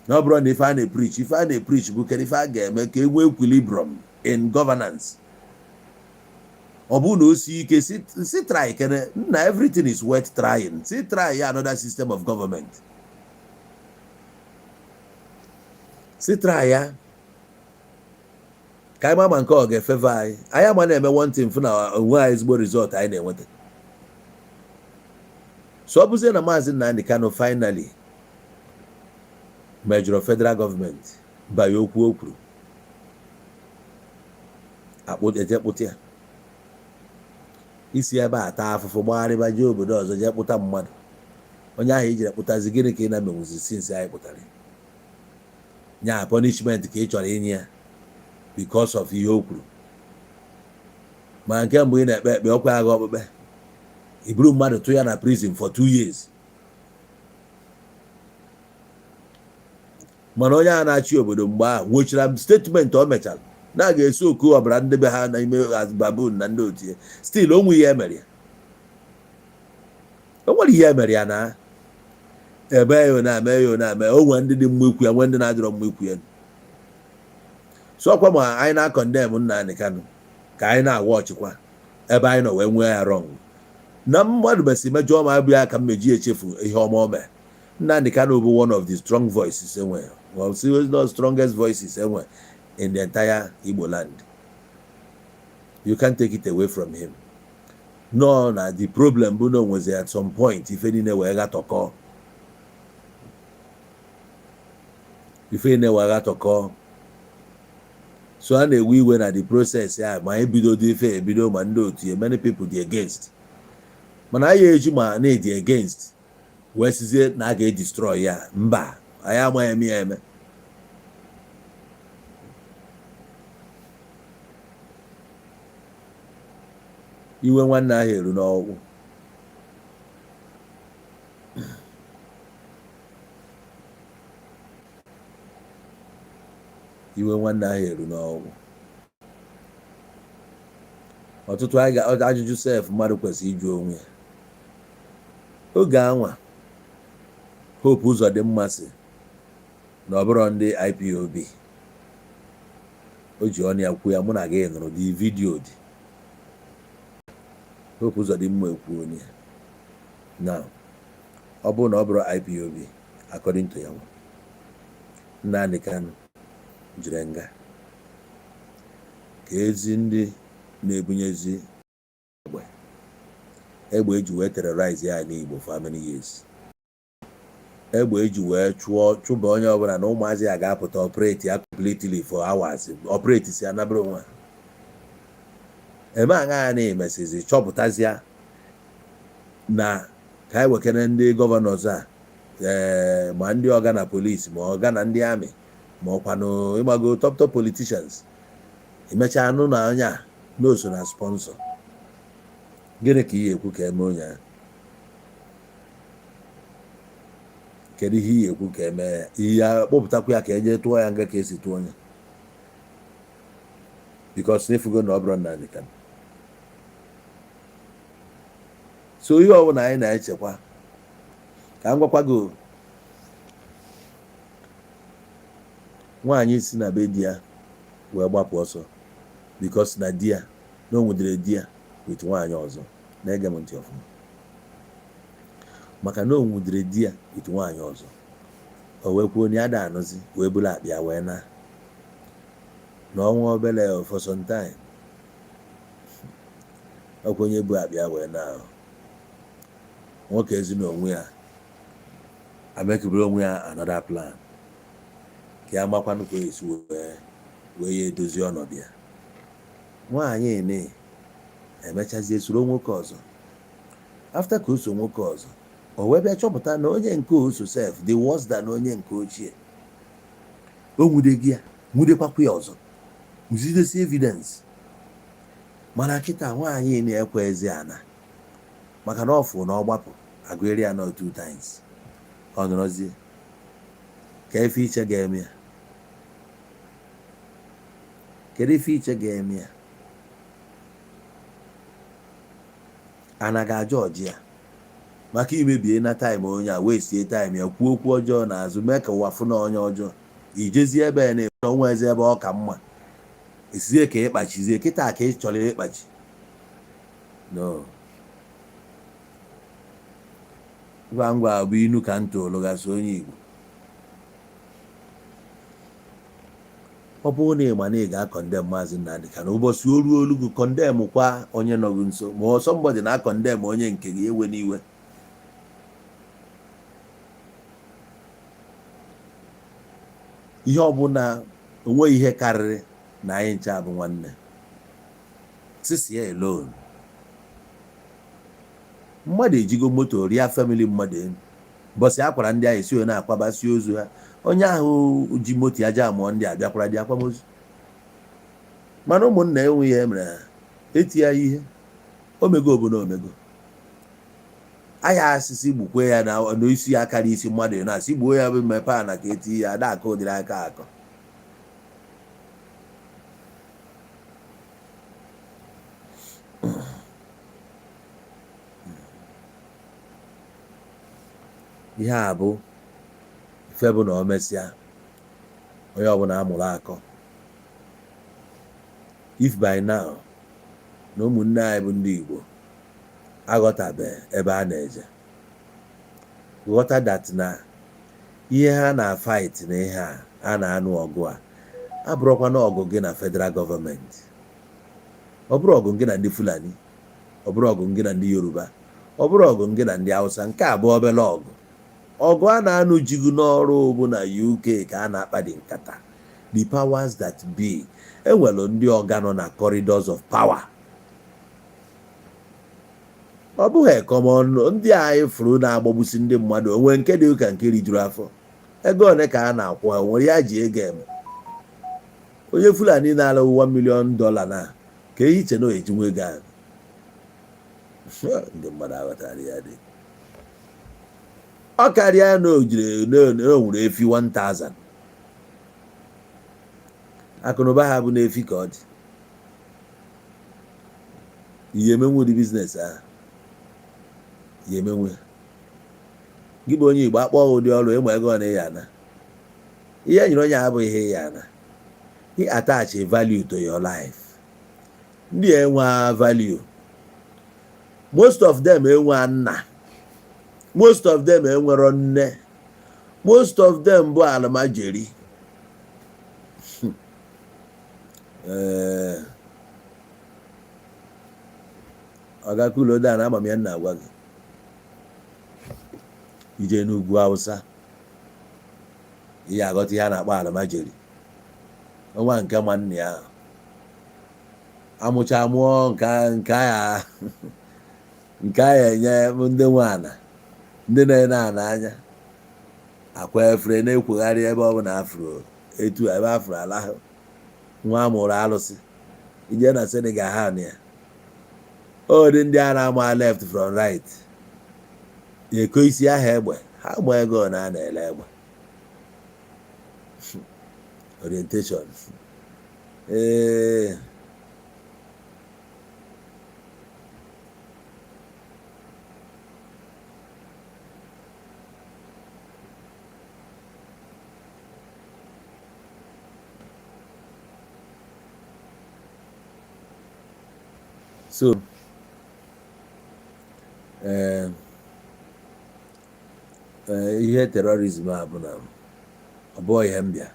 na ọ bụrụ na ife a na-epreach, ife a na-epreach bụ kedu ife a ga-eme ka e nwee equilibrium in governance. Ọ bụrụ na o sie ike, si try kene na everything is worth trying. Si try ya another system of government, si try ya ka anyị ma ma nke ọ ga-efavor anyị. Anyị ama na-eme one thing, fụ na onwe anyị ezigbo result anyị na-enweta. So ọ bụzie na Maazị Nnamdi Kanu finally mejọrọ federal gọọmenti banye okwu o kwuru, eje kpụta ya isi ebe a taa afụfụ, gbagharịba jee obodo ọzọ, jee kpụta mmadụ. Onye ahụ ijere kpụtazi, gịnị ka ị na-emenwuzi since anyị kpụtara nya? Punishment ka ị chọrọ inye ya because of ihe o kwuru. Ma nke mbụ ị na-ekpe ekpe ọkwa agha okpukpe, iburu mmadụ tụ ya na prison for 2 years. Mana onye a na-achị obodo mgbe ahụ nwechara statement o mechara na a ga-esi oku ọbara ndị be ha n'ime babun na ndị otu ya. Still onwe ihe emere ya, o nwere ihe emere ya na ebe ya na-eme ya na-eme. O nwere ndị dị mma ikwu ya, nwee ndị na-adịrọ mma ikwu ya. So ọkwa ma anyị na-acondemn Nnamdi Kanu ka anyị na-agwa ọchịkwa ebe anyị nọ wee nwee ya wrong na mmadụ mesị mejọọ ma abụghị aka mmeji echefu ihe ọma o mee. Nnamdi Kanu bụ one of the strong voices enwe, well, not strongest voices enwe in the entire Igbo land. You can't take it away from him. No, na the problem bụ na onwezi at some point ife niile wee ghatọkọ, ife niile wee ghatọkọ. So a na-ewe iwe na the process ya ma ebido dị ife ebido ma ndị otu ya, many people dị against, mana anyị eji ma na-edi against wee sizie na a ga-edestroy ya. Mba, anyị amaghị eme ya eme. Iwe nwanne ahụ eru n'ọgwụ. Iwe nwanne ahụ eru n'ọgwụ. Ọtụtụ ajụjụ sef mmadụ kwesịrị ịjụ onwe ya oge anwa. Hope Uzodimma sị na ọ bụrụ ndị IPOB, o ji ọnụ ya kwuo ya, mụ na gị nụrụ dị video dị. Hope Uzodimma ekwu onye ya now, ọ bụrụ na ọ bụrụ IPOB, according to ya, Nnamdi Kanu jiri nga ka ezi ndị na-ebunyezi egbe, egbe eji wee terrorize ya n'Igbo for how many years, egbe eji wee chụọ chụba onye ọbụla na ụmụazị ya ga-apụta operate ya completely for hours, operate si anabara onwe ha eme aṅa ya na-emesizi chọpụtazịa na ka anyị wekere ndị governors a, ee, ma ndị ọga na polisi, ma ọga na ndị army, ma ọkwanụ ịgbago top top politicians, emechaa nụ na onye a na o so na sponsor. Gịnị ka ihe ekwu ka eme onye ahụ? Kedu ihe ihe ekwu ka eme ya? Ihe akpọpụtakwa ya ka eje tụọ ya nga ka esi tụọ onye, because n'efugo na ọ bụrụ Nnamdi Kanu. So ihe ọbụla anyị na-echekwa, ka m gwakwa gị, nwaanyị si na be di ya wee gbapụ ọsọ because na di ya na o nwudere di ya with nwaanyị ọzọ, na-ege m ntị ọfụma, maka na o nwudere di ya with nwaanyị ọzọ, o wee kwuo na ya da anụzi, wee buru akpa ya wee na na ọnwa obere for some time. Ọkwa onye bu akpa ya wee na ahụ nwoke ezi na onwe ya amekibere onwe ya another plan ka ya makwanụ ka o esi wee ya edozi ọnọdụ ya. Nwaanyị na emechazie soro nwoke ọzọ. After ka o so nwoke ọzọ, o wee bịa chọpụta na onye nke o so sef dị worse than onye nke ochie. O nwudeghị ya, nwudekwakwa ya ọzọ, nwuzidesi evidence. Mana kịta nwaanyị na-ekwe ezi ana, maka na ọ fụ na ọ gbapụ agụeri ya nọ two times, ọ nọrọzie ka ife iche ga-eme ya. Kedu ife iche ga-eme ya? Anaghị aja ọjị ya maka imebie na time onye a wee sie time ya, kwuo okwu ọjọọ n'azụ, mee ka ụwa fụ na onye ọjọọ. Ijezie ebe ya na-eme onwe ezi ebe ọ ka mma esizie ka ịkpachizie kịta ka ị chọrọ ịkpachi no ngwa ngwa bụ inu ka ntụ olụgasị onye Igbo. Ọ bụrụ na ị ma na ị ga-acondemn Maazị Nnamdi Kanu ụbọchị o ruo olu gị, condemn kwa onye nọ gị nso, ma ọ somebody na-acondemn onye nke gị, ewe n'iwe. Ihe ọbụla onweghị ihe karịrị na anyị ncha bụ nwanne. Sisi ya alone, mmadụ ejigo moto rịa family mmadụ elu bọsị akwara ndị ahụ esi onye na-akwabasị ozu ha, onye ahụ ji moto ya jee mụọ ndị a bịakwara dị akwamozu, mana ụmụnna enwe ihe mere ha eti ya ihe omego obodo omego aya asịsị gbukwe ya na n'isi ya karịa isi mmadụ na-asị gbuo ya bụ mmepe a na ka eti ya ada akọ ụdịrị aka akọ. Ihe a bụ ife bụ na o mesịa onye ọbụla amụrụ akọ. If by now na ụmụnne anyị bụ ndị Igbo aghọtabeghị ebe a na-eje, ghọta that na ihe ha na-fight na ihe a a na-anụ ọgụ a abụrụkwa na ọgụ gị na federal gọọmenti, ọ bụrụ ọgụ gị na ndị Fulani, ọ bụrụ ọgụ gị na ndị Yoruba, ọ bụrụ ọgụ gị na ndị Hausa, nke a bụ obere ọgụ. Ọgụ a na-anụ jigu n'ọrụ bụ na UK ka a na-akpa dị nkata. The powers that be, enwere ndị ọga nọ na corridors of power. Ọ bụghị common ndị anyị fụrụ na-agbagbusi ndị mmadụ onwe nke dị ụka nke rijuru afọ. Ego one ka a na-akwụ ha nwere ya ji ego eme? Onye Fulani na-ala $1 million na ka ehi iche na o ejinwa ego ahụ. Ndị mmadụ aghọtara ya dị ọ karịa na o jiri na o nwere efi 1000. Akụnụba ha bụ n'efi ka ọ dị. Ihe emenwu ụdị business ahụ ya emenwu ya. Gị bụ onye Igbo, akpọ ụdị ọrụ ịma ego na ya ana, ihe e nyere onye abụghị ihe ya ana. He attach a value to your life. Ndị enwe value, most of them enwe nna, most of them enwero nne, most of them bụ almajiri. Ee, ọgakulodo a na ama m ya nna agwa gị, ije n'ugwu Hausa, ihe aghọta ihe a na-akpọ almajiri. Nwa nke nwanne ya amụcha mụọ nke ya nke a enye ndị nwe ana, ndị na-ene ana anya akwa efere na-ekwugharị ebe ọ bụla afro etu ebe afro alahụ nwa amụrụ alụsị. Ije na Senegal, ha na ya odi ndị a na-ama left from right, eko isi ahụ egbe ha gba ego na a na-ele egbe orientation. Ee, so ee, ihe terrorism a bụ na ọ bụghị ihe m bịa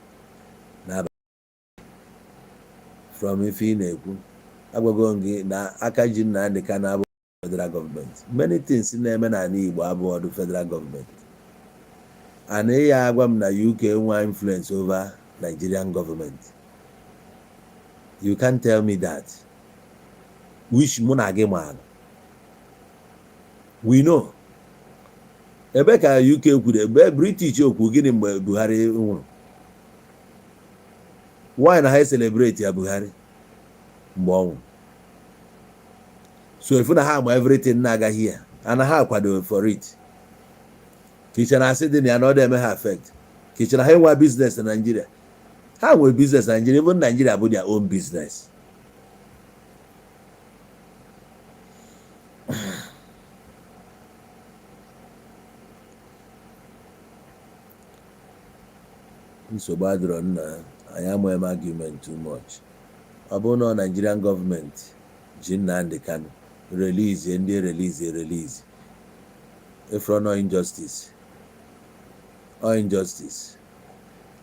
n'abalị from ife ị na-ekwu. Agwago m gị na aka ji Nnamdi Kanu abụ federal government. Many things na-eme n'ala Igbo abụọ ọdụ federal government, and ya agwa m na UK nwa influence over Nigerian government. You can't tell me that, which mụ na gị maara. We know ebe ka UK kwuru, ebe British okwu gịnị mgbe Buhari nwụrụ. Why na ha celebrate ya Buhari mgbe ọ nwụrụ? So ifu na ha ma everything na-agaghị ya ana ha kwado for it, ka iche na asị dị na ya na ọ dị eme ha affect, ka iche na ha enwe business na Nigeria. Ha nwere business na Nigeria. Even Nigeria bụ their own business. Nsogbu adịrọ nna anyị, amaghị m argument too much. Ọ bụrụ na Nigerian government ji Nnamdi Kanu, release ndị release, release ifro. No injustice, ọ injustice.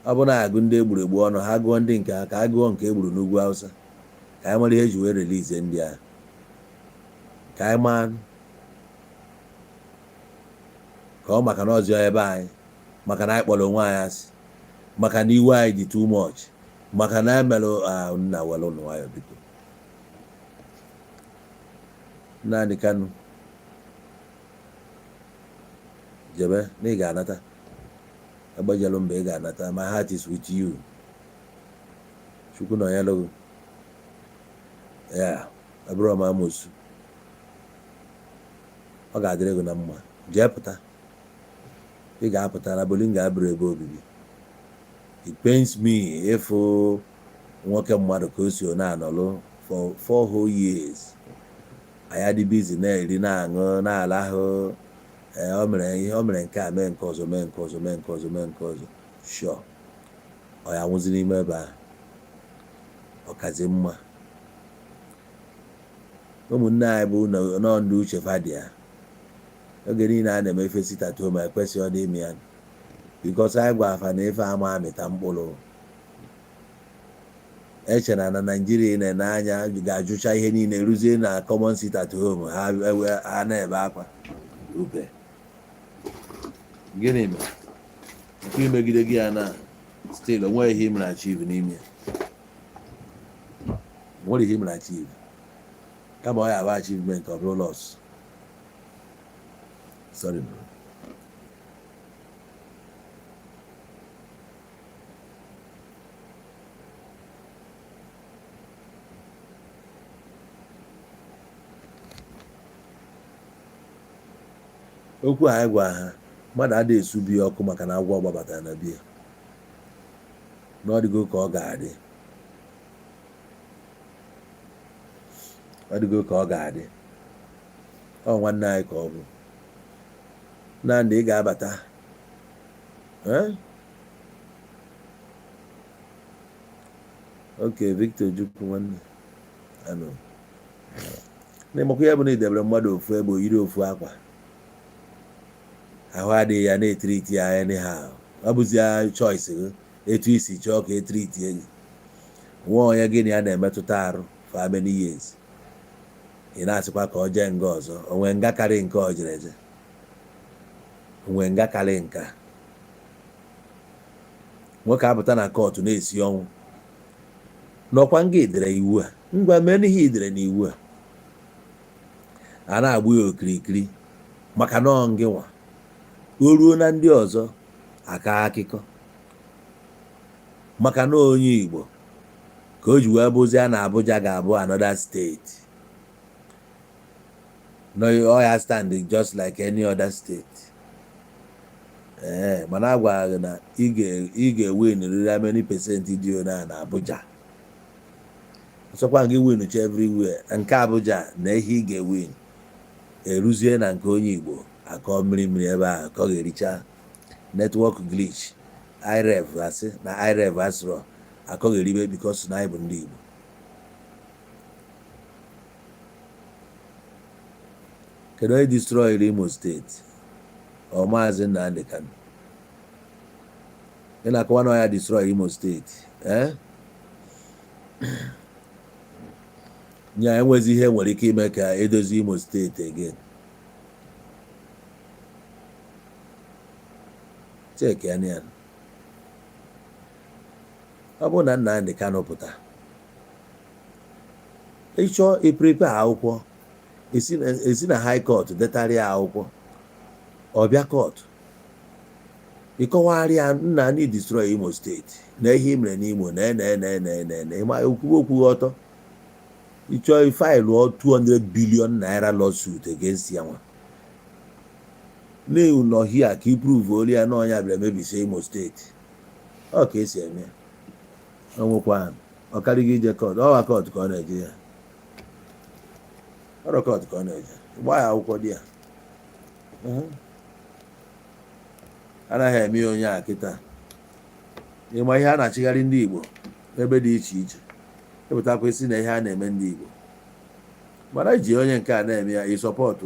Ọ bụ na agụ ndị egburu egbu ọnụ ha, gụọ ndị nke ha, ka a gụọ nke egburu n'ugwu Hausa, ka anyị mara ihe eji wee release ndị ahụ, ka anyị maa ka ọ maka na ọzọ ebe anyị, maka na anyị kpọrọ onwe anyị asị, maka na iwe anyị dị too much, maka na emelụ nna were ụnụ nwayọ. Biko, Nnamdi Kanu, jebe na ị ga-anata. Egbejelu mba, ị ga-anata. My heart is with you. Chukwu nọnyelụ gị. Ya abụrụ m amosu, ọ ga-adịrị gị na mma. Jee pụta, ị ga-apụta na Bolinga abụrụ ebe obibi. It pains me ịfụ nwoke mmadụ ka o si na-anọlụ for 4 whole years. Anyị adị busy na-eri, na-aṅụ, na-alahụ. Ee, o mere ihe o mere, nke a mee, nke ọzọ mee, nke ọzọ mee, nke ọzọ mee, nke ọzọ. Sure, ọ ya nwụzi n'ime ebe ahụ. Ọ kazi mma ụmụnne anyị bụ nọọ ndị uche fa dị ya. Oge niile a na-eme ife sit at home, ekwesịghị ọ dị ime ya, because anyị gwa afa na ife ama amịta mkpụrụ. Eche na na Naijiria na-ene anya ga-ajụcha ihe niile ruzie na common sit at home, ha ha na-ebe akwa ube. Gịnị mere nke imegide gị ya na still onweghị ihe ị mere achieve n'ime ya? Nwere ihe ị mere achieve, kama ọ ya abụ achievement, ọ bụrụ loss. Sorry, bro. Okwu a anyị gwa ha, mmadụ adịghị esu biya ọkụ maka na agwọ gbabatara na biya na ọ dịgo ka ọ ga-adị. Ọ dịgo ka ọ ga-adị. Ọ nwanne anyị ka ọ bụ. Nnamdi, ị ga-abata. Eh? Okay, Victor Ojukwu nwanne. Anụ. Na-emakwa ya bụ na idebere mmadụ ofu ebe o yiri ofu akwa. Ahụ adịghị ya na-etreati ya anyhow. Ọ bụzi ya choice gị etu isi chọọ ka etreatie gị. Nwa onye gị na ya na-emetụta arụ for how many years? Ị na-asịkwa ka ọ jee nga ọzọ. O nwee nga karị nke ọ jere eje? O nwee nga karị nke a? Nwoke apụta na court na-esi ọnwụ. N'ọkwa nga idere iwu a. Ngwa mee n'ihe idere n'iwu a. A na-agbụ ya okirikiri maka na ọ ngị nwa. O ruo na ndị ọzọ aka akịkọ. Maka na onye Igbo ka o ji wee bụzie na Abuja ga-abụ another state. No, ọ ya stand just like any other state. Ee, mana agwara gị na ị ga-ewin riri how many percent dị ona na Abuja. Ọsọkwa gị win cha everywhere. Nke Abuja na ihe ị ga-ewin. Eruzie na nke onye Igbo akọ mmiri mmiri ebe ahụ ka ọ ga-ericha network glitch. IREV asị na IREV asịrọ akọ ga-eribe because na anyị bụ ndị Igbo. Kedu onye destroyed Imo State? Ọ Maazị Nnamdi Kanu. Ị na-akọwa na ọ ya destroy Imo State? Eh? Nya enwezi ihe nwere ike ime ka edozi Imo State again. Check ya ya. Ọ bụrụ na Nnamdi Kanu pụta, ịchọọ iprepare akwụkwọ esi na high court detara ya akwụkwọ, ọ bịa court ịkọwara ya nna anyị destroy Imo State na ihe i mere n'Imo na na na na na na ịma okwuwe okwu ọtọ. Ịchọọ file 200 billion naira lawsuit against ya nwa n'ihu nọ hia ka i prove olu ya na ọnya bịara mebisie Imo State. Ọ ka esi eme ya. O nwekwa ọ karịghị ije court. Ọwa court ka ọ na-eje ya, ọrụ court ka ọ na-eje gbaa ya akwụkwọ dị ya. Anaghị eme ya onye a kịta. Ịma ihe a na-achịgharị ndị Igbo ebe dị iche iche epụtakwa isi na ihe a na-eme ndị Igbo, mana ji onye nke a na-eme ya ịsupport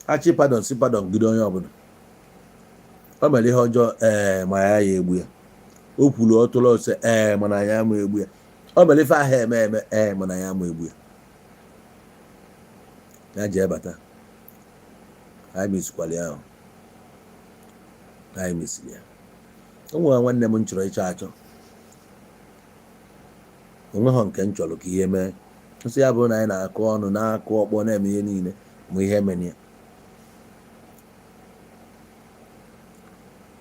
achị pardon si pardon gide onye ọbụla o mere ihe ọjọọ. Ee, ma ya ya egbu ya. O kwuru ọtụrụ ose. Ee, mana ya ama egbu ya. O mere ife ahụ eme eme. Ee, mana ya ama egbu ya. Ya jee bata. Anyị misikwara ya ahụ, anyị mesiri ya. O nwere nwanne m m chọrọ ịchọ achọ onweghọ nke m chọrọ ka ihe mee nsị ya bụrụ na anyị na-akụ ọnụ na-akụ ọkpọ na-eme ihe niile ma ihe mere ya.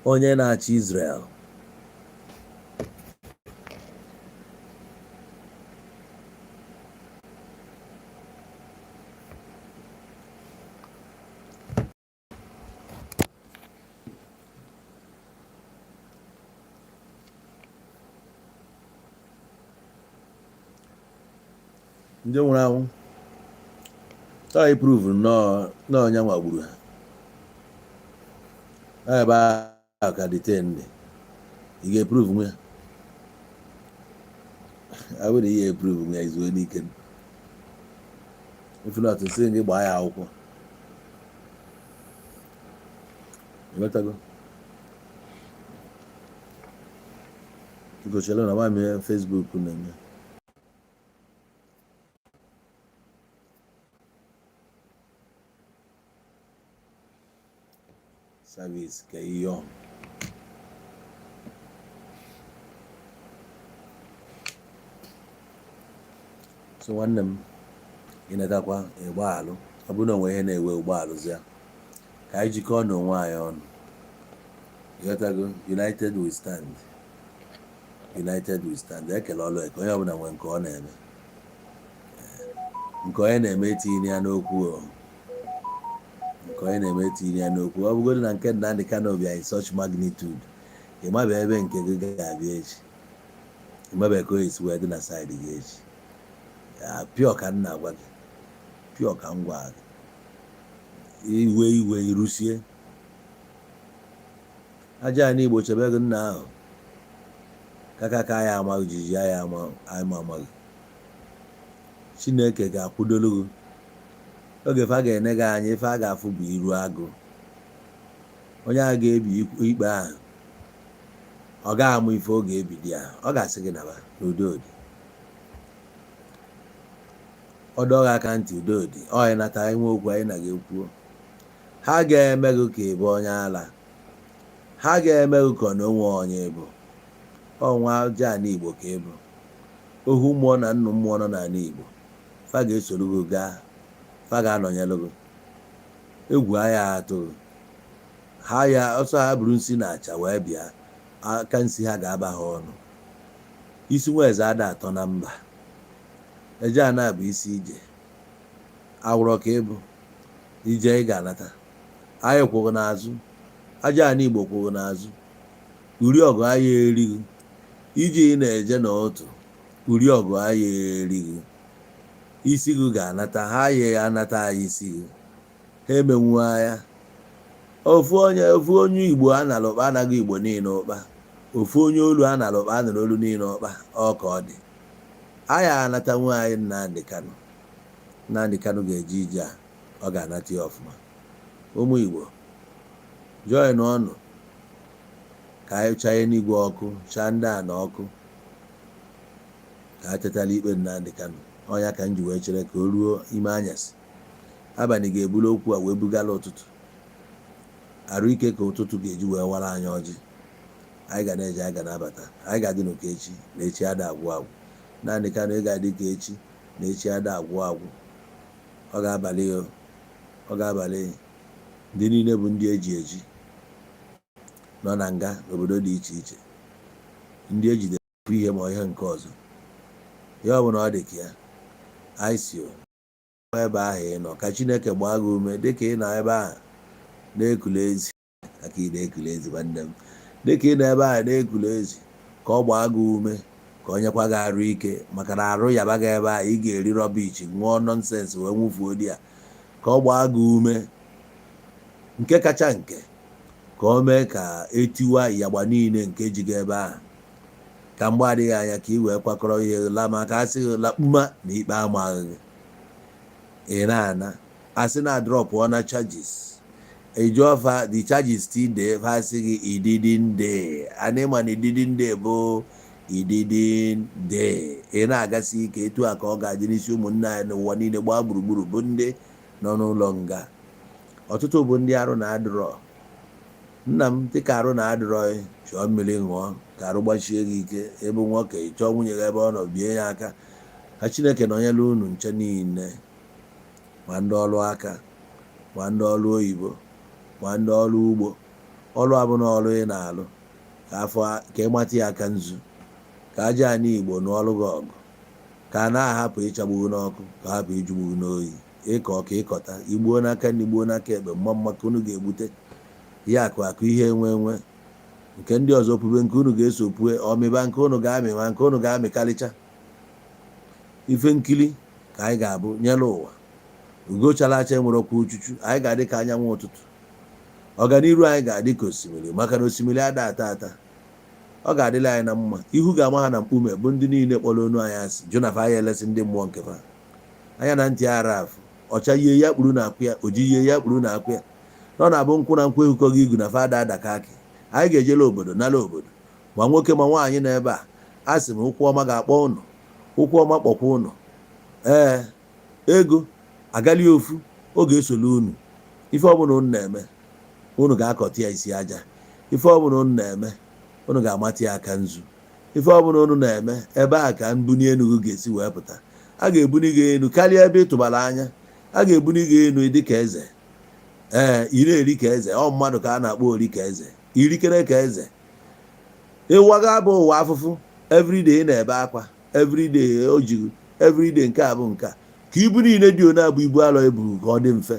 Onye na-achị Israel ndị nwụrụ anwụ ọ iprove nnọọ na onye nwa gburu ha. Ọ ebe ahụ ka detain dị. Ị ga-eprove nwe ya? Ọ bụrụ na ị ga-eprove nwe ya, izuo n'ike. If not, sị gị gbaa ya akwụkwọ. Ịghọtago? Gochere na nwa ihe Facebook na-eme. Service ka ihe ọ so nwanne m ịnetakwa ịgbaalụ. Ọ bụrụ na onwe ihe na-ewe ụgbọalụzi ya, ka anyị jikọọ n'onwe anyị ọnụ. Ịghọtago? United we stand, united we stand. Ekele ọlụ eke. Onye ọbụla nwere nke ọ na-eme, nke onye na-eme etinye ya n'okwu o. Nke onye na-eme etinye ya n'okwu. Ọ bụgodị na nke Nnamdi Kanu bịa in such magnitude, ị maba ebe nke gị ga-abịa echi. Ị maba ka o esi wee dị na side gị echi. Pure ka m na-agwa gị, pure ka m gwa gị. Iwe iwe irusie aja ala Igbo chebe gị nna ahụ kaka ka ya amaghị jijiji ya ama ama amaghị. Chineke ga-akwụdolu gị oge fa ga-ene gị anya. Ife a ga-afụ bụ iru agụ. Onye a ga-ebi ikpe ahụ, ọ ga-amụ ife ọ ga-ebidi ya, ọ ga-asị gị naba n'udo dị. Ọ dọọ gị aka ntị, udo dị. Ọ ịnata inwe okwu anyị na gị ekwuo. Ha ga-eme gị ka ị bụ onye ala, ha ga-eme gị ka ọ na onwe onye bụ ọnwa aja ala Igbo, ka ị bụ ohu mmụọ na nnụ mmụọ nọ n'ala Igbo. Fa ga-esoro gị gaa, fa ga-anọnyere gị. Egwu agha atụ ha ya ọsọ. Ha buru nsi na acha wee bịa, aka nsi ha ga-aba ha ọnụ. Isi nwa eze ada atọ na mba eje ana bụ isi ije awụrọ ka ịbụ ije. Ị ga-anata, anyị kwụghị n'azụ. Aja ala Igbo kwụghị n'azụ. Uri ọgụ anyị erighị ije ị na-eje n'otu uri ọgụ anyị erighị isi gị ga-anata. Ha ya anata anyị isi gị. Ha emenwu agha ofu onye, ofu onye Igbo a nara ụkpa anaghị Igbo niile ụkpa. Ofu onye olu a nara ụkpa anara olu niile ụkpa. Ọ ka ọ dị, anyị anatanwu anyị Nnamdị Kanụ. Nnamdị Kanụ ga-eje ije a, ọ ga-anata ya ọfụma. Ụmụ Igbo, join ọnụ ka anyị chaa eluigwe ọkụ, chaa ndị a na ọkụ, ka a tetala ikpe Nnamdị Kanụ. Ọnya ka m ji wee chere ka o ruo ime anyasị. Abalị ga-eburu okwu a wee bugala ụtụtụ. Arụ ike ka ụtụtụ ga-eji wee wara anyị ọjị. Anyị ga na-eje, anyị ga na-abata, anyị ga-adị n'ụka echi na echi ada agwụ agwụ. Nnamdị Kanụ, ị ga-adị ka echi na echi ada agwụ agwụ. Ọ ga-abalị o, ọ ga-abalị. Ndị niile bụ ndị eji eji nọ na nga n'obodo dị iche iche, ndị ejidere ihe ma ihe nke ọzọ ya, ọ bụ na ọ dị ka ya anyị si o ebe ahụ ị nọ, ka Chineke gbaa gị ume dịka ị nọ ebe ahụ na-ekule ezi aka. Ị na-ekule ezi, nwanne m, dịka ị nọ ebe ahụ na-ekule ezi, ka ọ gbaa gị ume, ka ọ nyekwa gị arụ ike, maka na arụ yaba gị ebe ahụ, ị ga-eri rubbish, ṅụọ nonsense wee nwụfuo di ya. Ka ọ gbaa gị ume, nke kacha nke ka o mee ka etiwa ịyagba niile nke ji gị ebe ahụ, ka mgbe adịghị anya ka ị wee kwakọrọ ihe la, maka asị gị lakpuma na ikpe amaghị gị. Ị na-ana asị na drop na charges ejuọfa, the charges still dey. Fa sị gị ididinde ana ịma na ididinde bụ ididinde. Ị na-agasi ike etu a ka ọ ga-adị n'isi ụmụnne anyị n'ụwa niile gbaa gburugburu, bụ ndị nọ n'ụlọ nga. Ọtụtụ bụ ndị arụ na-adịrọ. Nna m, dịka arụ na-adịrọ, chọọ mmiri ṅụọ ka arụ gbachie gị ike. Ebe nwoke chọọ nwunye gị ebe ọ nọ, bie ya aka. Ka Chineke nọnyere unu nche niile, ma ndị ọrụ aka, ma ndị ọrụ oyibo, ma ndị ọrụ ugbo. Ọrụ abụna ọrụ ị na-alụ ka afọ ka ị mata ya aka nzu, ka aja anyị Igbo nụọrụ gị ọgụ, ka a na-ahapụ ịchagbu gị n'ọkụ, ka hapụ ijugbu gị n'oyi. Ịkọ ka ịkọta igbuo n'aka ndị gbuo n'aka ekpe, mma mma ka unu ga-egbute ihe akụ akụ, ihe enwe enwe nke ndị ọzọ pube, nke unu ga-eso pue ọmịba, nke unu ga-amị, ma nke unu ga-amịkarịcha. Ife nkili ka anyị ga-abụ nyere ụwa. Ugo chara acha nwere ọkwa uchuchu. Anyị ga-adị ka anyanwụ ụtụtụ. Ọganiru anyị ga-adị ka osimiri, maka na osimiri ada ata ata. Ọ ga-adịla anyị na mma. Ihu ga-ama ha na mkpume, bụ ndị niile kpọrọ onu anyị asị, jụ na fa ya elesi ndị mmụọ nke fa anya na ntị ara afụ ọcha yie ya kpuru na akwụ ya oji yie ya kpuru na akwụ ya na ọ na-abụ nkwụ na nkwụ ehukọghị igu na fa ada adaka akị. Anyị ga-ejela obodo, nala obodo, ma nwoke ma nwaanyị nọ ebe a. A sị m, ụkwụ ọma ga-akpọ ụnụ, ụkwụ ọma kpọkwa ụnụ. Ee, ego agali ofu oge esolu unu. Ife ọbụla unu na-eme, unu ga-akọta ya isi aja. Ife ọbụla unu na-eme, unu ga-amata ya aka nzu. Ife ọbụla unu na-eme ebe a, ka mbuni enu gị ga-esi wee pụta. A ga-ebuni gị elu karịa ebe ị tụbara anya. A ga-ebuni gị elu dị ka eze. Ee, ị na-eri ka eze. Ọ mmadụ ka a na-akpọ ori ka eze, irikere ka eze. Ịwaga bụ ụwa afụfụ. Everyday ị na-ebe akwa, everyday o jiri, everyday nke a bụ nke a, ka ibu niile dị one abụ ibu alọ eburu ka ọ dị mfe.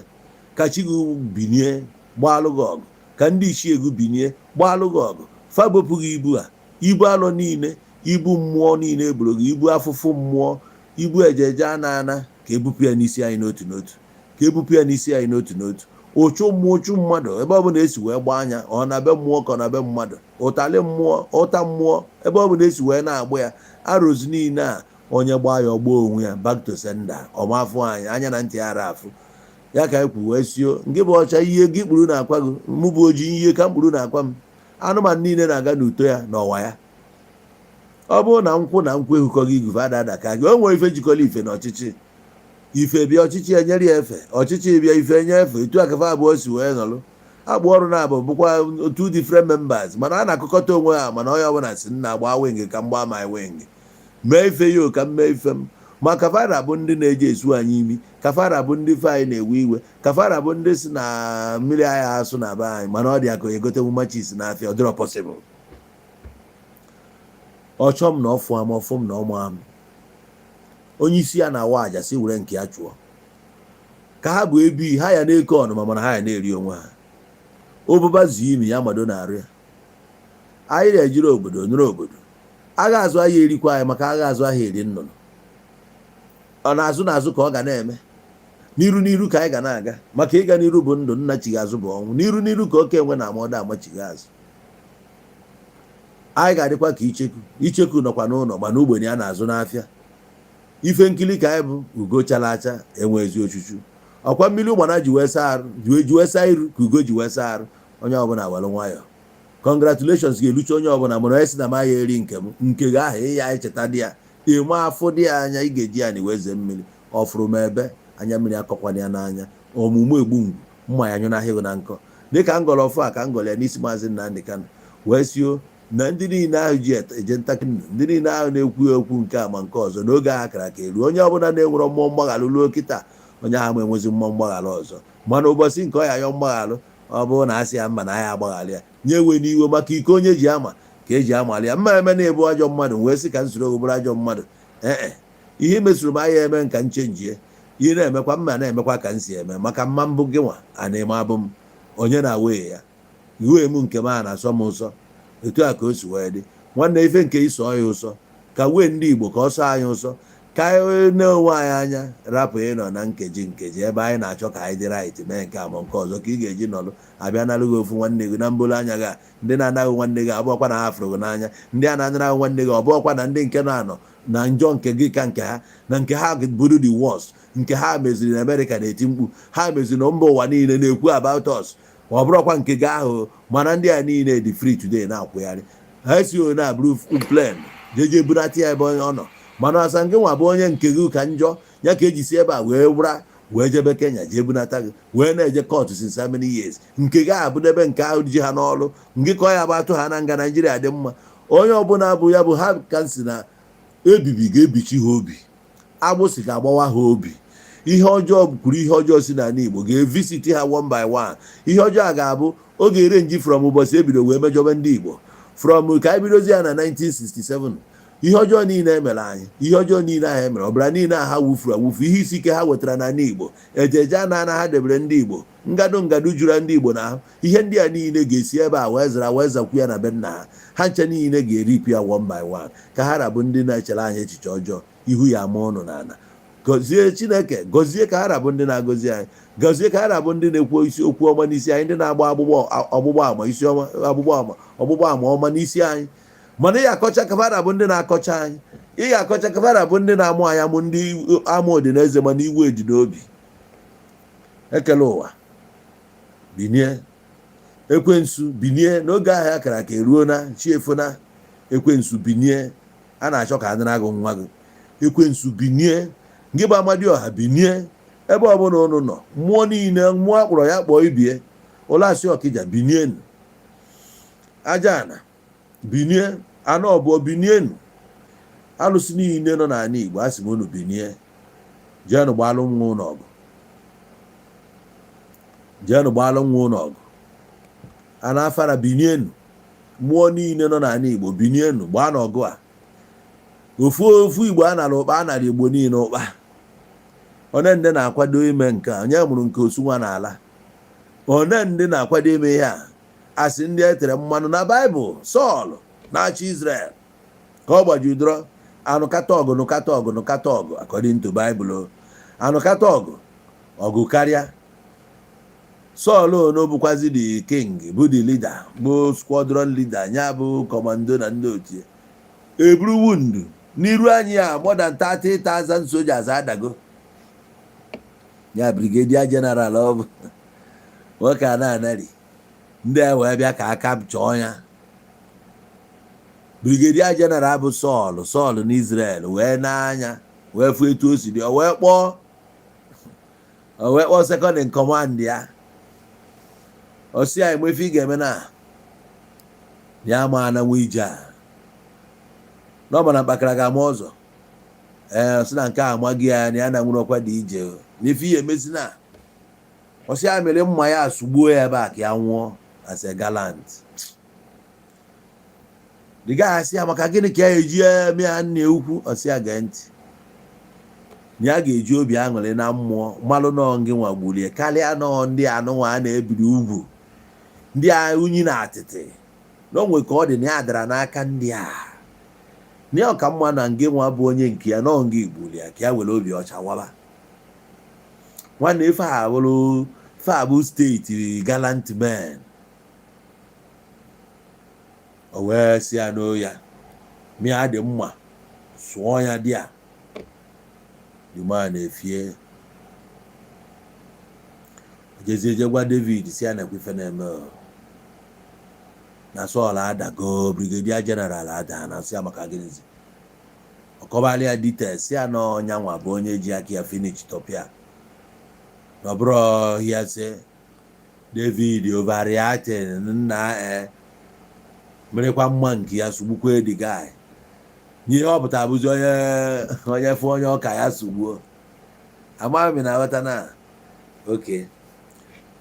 Ka chi gị binie gbaalụ gị ọgụ, ka ndị ichie gị binie gbaalụ gị ọgụ, fabopụ gị ibu a, ibu alọ niile, ibu mmụọ niile eburu gị, ibu afụfụ mmụọ. Ibu ejeje a na-ana ka ebupụ ya n'isi anyị n'otu n'otu, ka ebupụ ya n'isi anyị n'otu n'otu. Ụchụ mmụọ, ụchụ mmadụ, ebe ọ bụla esi wee gbaa anya, ọ na be mmụọ ka ọ na be mmadụ, ụtalị mmụọ, ụta mmụọ, ebe ọ bụla esi wee na-agba ya, arrows niile a, onye gbaa ya, ọgbaa onwe ya. Back to sender. Ọmafụ anyị anya na ntị ara afụ ya ka anyị kwu wee sio. Nke bụ ọcha ihe gị kpuru na-akwa gị, mụ bụ ojii ihe ka m kpuru na-akwa m. Anụmanụ niile na-aga n'uto ya n'ọwa ya. Ọ bụrụ na nkwụ na nkwụ ehukọghị igufe ada ada ka gị. O nwere ife jikọrọ ife na ọchịchị. Ife bịa, ọchịchị enyere ya efe. Ọchịchị bịa, ife enye efe. Etu akafa abụọ si wee nọrọ akpụ ọrụ na-abụ bụkwa two different members, mana a na-akụkọta onwe ha. Mana onye ọbụla si nna gbaa wing ka m gbaa my wing, mee ife ya o ka m mee ife m. Ma kafara bụ ndị na-eji esu anyị imi, kafara bụ ndị fe anyị na-ewe iwe, kafara bụ ndị si na mmiri agha asụ na be anyị. Mana ọ dị aka egotenwu matches n'afịa, ọ dịrọ possible. Ọchọ m na ọfụ am, ọfụ m na ọmụ am. Onye isi ya na-awa aja si were nke ya chụọ ka ha bụ ebi ha ya na-eke ọnụma, mana ha ya na-eri onwe ha. Ụbụba zuo imi ya mado na-arụ ya. Anyị na-ejiri obodo nụrụ obodo agha azụ ahịa erikwa anyị, maka agha azụ ahịa eri nnụnụ. Ọ na-azụ n'azụ ka ọ ga na-eme, n'iru n'iru ka anyị ga na-aga, maka ịga n'iru bụ ndụ, nna chighi azụ bụ ọnwụ. N'iru n'iru ka oke enwe na ama ọdọ amachighị azụ. Anyị ga-adịkwa ka icheku. Icheku nọkwa n'ụlọ, mana ogbenye a na-azụ n'afịa. Ife nkili ka anyị bụ ugo chara acha enwe ezi ochuchu. Ọkwa mmiri ụgbana ji wee saa arụ, ji wee saa iru, ka ugo ji wee saa arụ. Onye ọbụla were nwayọọ. Congratulations ga-elucha onye ọbụla. Mana onye si na m ya eri nke m, nke gị ahụ ịya echeta dị ya ịma afụ dị ya anya. Ị ga-eji ya na iweze mmiri ọfụrụ m ebe anya mmiri akọkwana ya n'anya. Ọmụmụ egbu ngwu mma ya nyụnahịghị na nkọ, dịka ngọrọ ọfụ a ka ngọrọ ya n'isi Maazị Nnamdị Kanụ wee sio na ndị niile ahụ ji eje ntakịrị, ndị niile ahụ na-ekwu okwu nke a ma nke ọzọ n'oge ahụ kara aka eru. Onye ọbụla na-enwere mmụọ mgbaghalụ ruo kịta, onye ahụ ma enwezi mmụọ mgbaghalụ ọzọ. Mana ụbọchị nke ọ ya yọọ mgbaghalụ, ọ bụrụ na asị ya mba na ya agbaghalị ya, nye ewe n'iwe, maka iko onye ji ama ka eji amalị ya. Mma eme na-ebu ajọ mmadụ wee sị ka nsoro bụrụ ajọ mmadụ. Ee, ihe mesoro m anya eme nka nchenjie ihe na-emekwa mma na-emekwa ka m si eme, maka mma mbụ gị nwa a na-eme abụ m onye na-awe ya iwe m nke m a na-asọ m ụsọ. Etu a ka o si wee dị, nwanne. Ife nke iso ya ụsọ ka wee ndị Igbo ka ọ sọ anyị ụsọ, ka anyị na-onwe anyị anya rapụ ịnọ na nkeji nkeji ebe anyị na-achọ ka anyị dị right, mee nke a ma nke ọzọ, ka ị ga-eji nọrọ abịa nalụ gị ofu nwanne gị na mbolu anya gị a. Ndị na-anaghị nwanne gị abụọkwa na ha fụrụ gị n'anya. Ndị a na-anara nwanne gị ọbụọkwa na ndị nke nọ anọ na njọ nke gị ka nke ha na nke ha bụrụ the worst. Nke ha meziri na Amerịka na-eti mkpu, ha meziri na mba ụwa niile na-ekwu about us. Ọ bụrụkwa nke gị ahụ, mana ndị a niile dị free today na-akwụgharị. Ha esi na abụrụ plane jeje bunata ya ebe ọ nọ. Mana asa nke nwa bụ onye nke gị ka njọ ya ka eji si ebe a wee wura wee jebe Kenya jee bunata gị, wee na-eje court since how many years. Nke gị ahụ bụ n'ebe nke ahụ ji ha n'ọrụ nke ka ọ ya bụ atụ ha na nga. Naijiria dị mma. Onye ọbụla bụ ya bụ ha ka si na ebibi ga-ebichi ha obi, agbụsị ga-agbawa ha obi. Ihe ọjọọ kwuru, ihe ọjọọ si n'ala Igbo ga-evisit ha one by one. Ihe ọjọọ a ga-abụ oge erenji from ụbọchị ebido wee mejọbe ndị Igbo, from ka anyị bidozi ya na 1967. Ihe ọjọọ niile emere anyị, ihe ọjọọ niile ahụ emere, ọbara niile a ha wufuru awufu, ihe isi ike ha wetara n'ala Igbo, ejeje a na ana ha debere ndị Igbo, ngado ngado juru ndị Igbo n'ahụ, ihe ndị a niile ga-esi ebe a wee zara wee zakwu ya na be nna ha. Ha nche niile ga-eripụ ya one by one. Ka ha rabụ ndị na-echere anyị echiche ọjọọ, ihu ya ama ụnụ n'ala. Gọzie Chineke, gọzie ka ha rabụ ndị na-agọzi anyị, gọzie ka ha rabụ ndị na-ekwu isi okwu ọma n'isi anyị, ndị na-agba agbụgbọ ọgbụgba ama isi ọma, agbụgbọ ama ọgbụgba ama ọma n'isi anyị. Mana ị ga-akọcha ka ha rabụ ndị na-akọcha anyị, ị ga-akọcha ka ha rabụ ndị na-amụ anyị amụ, ndị amụ dị n'eze mana iwe dị n'obi. Ekele ụwa binie, ekwensu binie. N'oge ahụ akara aka eruo na chi efona. Ekwensu binie, a na-achọ ka a nara gị nwa gị. Ekwensu binie, ngị bụ Amadioha binie. Ebe ọbụla ụnụ nọ, mmụọ niile, mmụọ akpọrọ ya kpọọ ibie, ụlọasị ọkịja binienu, aja ana binie, anụ ọbụọ binienu, alụsị niile nọ n'ala Igbo, a sị m unu binie, jeenụ gbaalụ nwa ụnụ ọgụ, jeenụ gbaalụ nwa ụnụ ọgụ. A na-afara binienu, mmụọ niile nọ n'ala Igbo binienu, gbaa n'ọgụ a. Ofu ofu Igbo a nara ụkpa, a nara Igbo niile ụkpa. One ndị na-akwado ime nke a, onye mụrụ nke osu nwa n'ala, one ndị na-akwado ime ihe a, asị ndị e tere mmanụ na Baịbụl. Sọl na-achị Israel ka ọ gbajiri dọrọ. Anụkata ọgụ, nụkata ọgụ, nụkata ọgụ, according to Bible o. Anụkata ọgụ, ọgụ karịa. Saul ono bụkwazi the king, bụ the leader, bụ squadron leader ya, bụ commando na ndị otu ya, eburu wound n'iru anyị ya. More than 30,000 soldiers adago. Ya brigadier general, ọ bụ nwoke a na-anarị ndị a wee bịa ka aka chọọ ya. Brigadier general bụ Saul, Saul n'Israel, wee n'anya wee fụ etu o si dị, o wee kpọọ second in command ya. Ọ sị ya, "Enwe ife ị ga-eme na ya ma na nwa ije a na ọ ma na mkpakara ga-ama ọzọ." Ee, ọ sị na nke a amaghị ya, na ya na nwere ọkwa dị ije na ife ihe emezi na ọ sị ya mere mma ya sugbuo ya ebe a ka ya nwụọ as a gallant. The guy asị ya, "Maka gịnị ka ya eji eme ya, nna ukwu?" Ọ sị ya, "Gee ntị, na ya ga-eji obi aṅụrị na mmụọ mmalụ nọọ ngị nwa gbulie karịa nọọ ndị anụnwa a na-ebiri ugwu, ndị a unyi na atịtị na onwe ka ọ dị na ya dara n'aka ndị a, na ya ọka mma na ngị nwa bụ onye nke ya nọọ ngị gbulie ka ya were obi ọcha waba." Nwanne, ife a bụrụ, ife a bụ state gallant men. O wee si ya n'oya mịa dị mma, sụọ ya dị a. The man efie jezie je gwa David, si ya nakwa ife na-eme o. Na Saul adago, brigadier general ada. Na sị ya, "Maka gịnịzi?" Ọkọbalị ya details, si ya na ọnyanwa bụ onye ji aka ya finish topia, na ọ bụrụ ya. Sị David overreacting nna e merekwa mma nke ya sugbukwe the guy. N'ihe ọ pụtara bụzi onye onye fụ onye ọka ya sugbuo. Amaghị m na aghọta na oke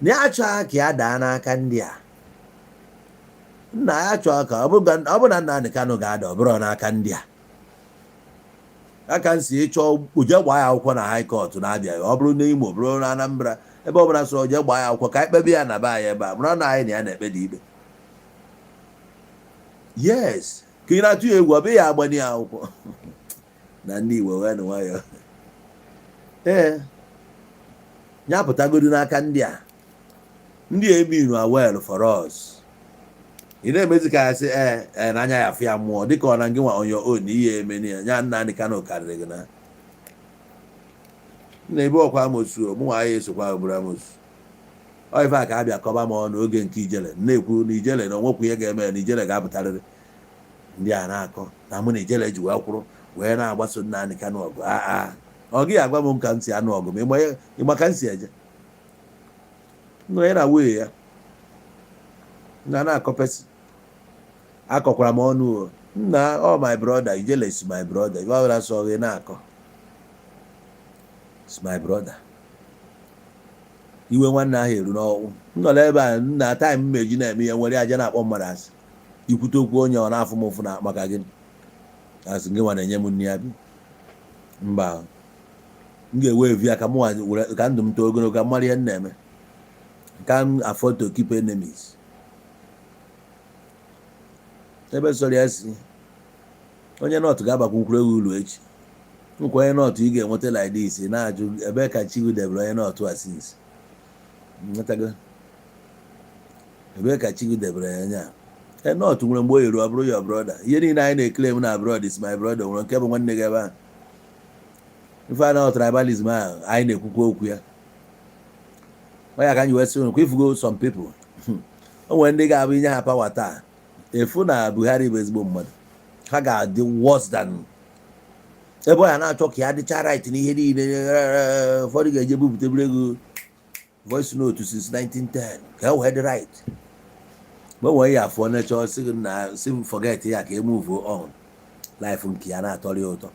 na ya achọghị ka ya daa n'aka ndị a. Nna ya chọọ ka ọ bụ na Nnamdị Kanụ ga-ada, ọ bụrụ n'aka ndị a aka nsi ịchọ uje gbaa ya akwụkwọ na high court na-abịa. Ọ bụrụ na Imo, bụrụ na Anambra, ebe ọ bụla sọ jee gbaa ya akwụkwọ ka anyị kpebe ya na be anyị ebe a, mara na anyị na ya na-ekpe dị ikpe. Yes, ka ị na-atụ ya egwu, ọ bụghị ya agbani ya akwụkwọ na ndị Igbo wee nụ nwayọọ. Ee, ya pụtagodu n'aka ndị a, ndị eminu are well for us. Ị na-emezi ka ya sị ee ee n'anya ya afụ ya mmụọ dịka ọ na gị nwa on your own ihe emeni ya. Nya Nnamdị Kanụ karịrị gị na nna ebe ọkwa amosu. Mụ nwa ya esokwa bụrụ amosu. Ọ ife a ka a bịa kọba m ọnụ oge nke ijele na-ekwu na ijele na onwekwu ihe ga-eme na ijele ga-apụtarịrị. Ndị a na-akọ na mụ na ijele ji wee kwụrụ wee na-agbaso Nnamdị Kanụ ọgụ. Aa, ọ gịghị agwa m ka m si anụ ọgụ ma ịma ka m si eje nọ ya na wee ya na na-akọpesị. Akọkwara m ọnụ o nna. Ọ my brother, ijele is my brother. Ife ọbụla sọ gị na-akọ is my brother. Iwe nwanne ahụ eru n'ọnwụ m nọrọ ebe a nna time mmeji na-eme ihe nwere aja na-akpọ mmadụ asị, ikwute okwu onye ọ na-afụ m ụfụ na maka gịnị asị gị nwa na-enye m nri ya bi mba. M ga-ewe evi ya ka mụ were ka ndụ m too ogologo, ka m mara ihe m na-eme. Can afford to keep enemies. Ebe sọrọ ya si onye North ga-abakwukwuru ewu uru echi nkwa. Onye North ị ga-enweta like this, na-ajụ ebe ka chi gị debere onye North a since nwetago, ebe ka chi gị debere ya anya. E North nwere mgbe o yiri ọ bụrụ your brother. Ihe niile anyị na-eclaim na abroad is my brother, nwere nke bụ nwanne gị ebe ahụ. Ife a na tribalism ahụ anyị na-ekwukwa okwu ya, ọ ya ka anyị wee sị unu kwa ifugo. Some people, o nwere ndị ga-abụ inye ha power taa, efu na Buhari bụ ezigbo mmadụ, ha ga-adị worse than ebe ọ ya na-achọ ka ya dịcha right n'ihe niile. Ụfọdụ ga-eje bupụtabere ego voice note since 1910 ka e wee dị right. Mgbe nwere ya afọ nechọ sị gị na si m forget ya, ka e move on life nke ya na-atọrọ ya ụtọ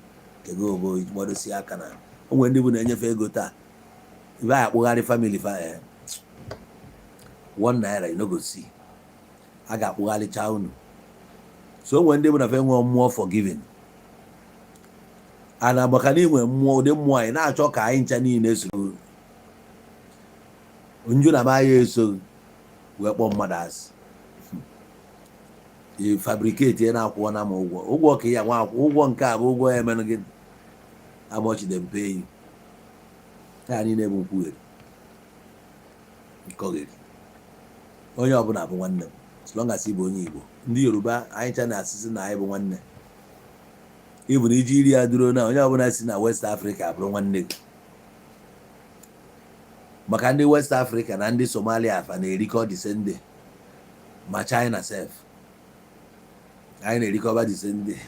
nke gị bụ gbadosi aka na o nwere ndị bụ na-enyefe ego taa ibe a akpụgharị family fa ₦1 you no go see. A ga-akpụgharịcha unu. So o nwere ndị bụ na fe nwee mmụọ forgiving ana, maka na inwe mmụọ ụdị mmụọ anyị na-achọ ka anyị ncha niile soro nju na m anya eso wee kpọọ mmadụ asị. I fabricate ya na-akwụọ na m ụgwọ, ụgwọ ka ya nwa akwụ ụgwọ. Nke a bụ ụgwọ ya emenụ gị. How much dem pay you? Ya niile bụ nkwugheri, nkọgheri. Onye ọbụla bụ nwanne m, as long as ị bụ onye Igbo. Ndị Yoruba anyị cha na-asịsị na anyị bụ nwanne. Ịbụ na iji iri ya duro na onye ọbụla si na West Africa bụrụ nwanne gị, maka ndị West Africa na ndị Somalia afa na-erikọ the same day, ma China sef anyị na-erikọba the same day.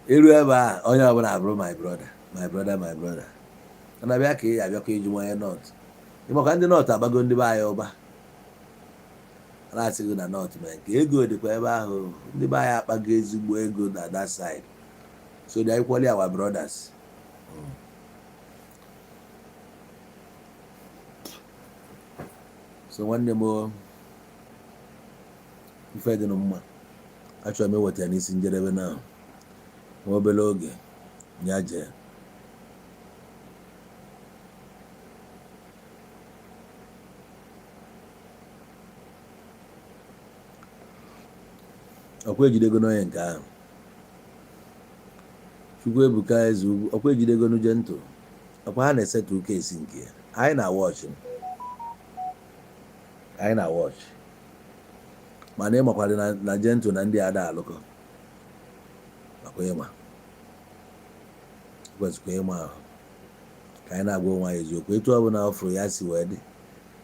Eru ebe a, onye ọbụla abụrụ my brother, my brother, my brother. Ọ na-abịa ka ị abịakwa ịjụ onye North, maka ndị North abago ndị be anyị ụba. A na-asị gị na North mee nke ego dịkwa ebe ahụ, ndị be anyị akpago ezigbo ego na that side, so they are equally our brothers. So nwanne m o, ife dị mma achọrọ m iweta ya n'isi njedebe na nwa obere oge ya jee. Ọkwa ejidego n'onye nke ahụ, Chukwuebuka Eze Ugwu, ọkwa ejidego n'Ujentu, ọkwa ha na-esetụ case nke ya. Anyị na watch, anyị na watch, mana ịmakwara na Gentle na ndị ada alụkọ. Makwa ịma kwesịkwa ịma ahụ ka anyị na-agwa onwe anyị eziokwu. Etu ọbụla ọ fụrụ ya si wee dị,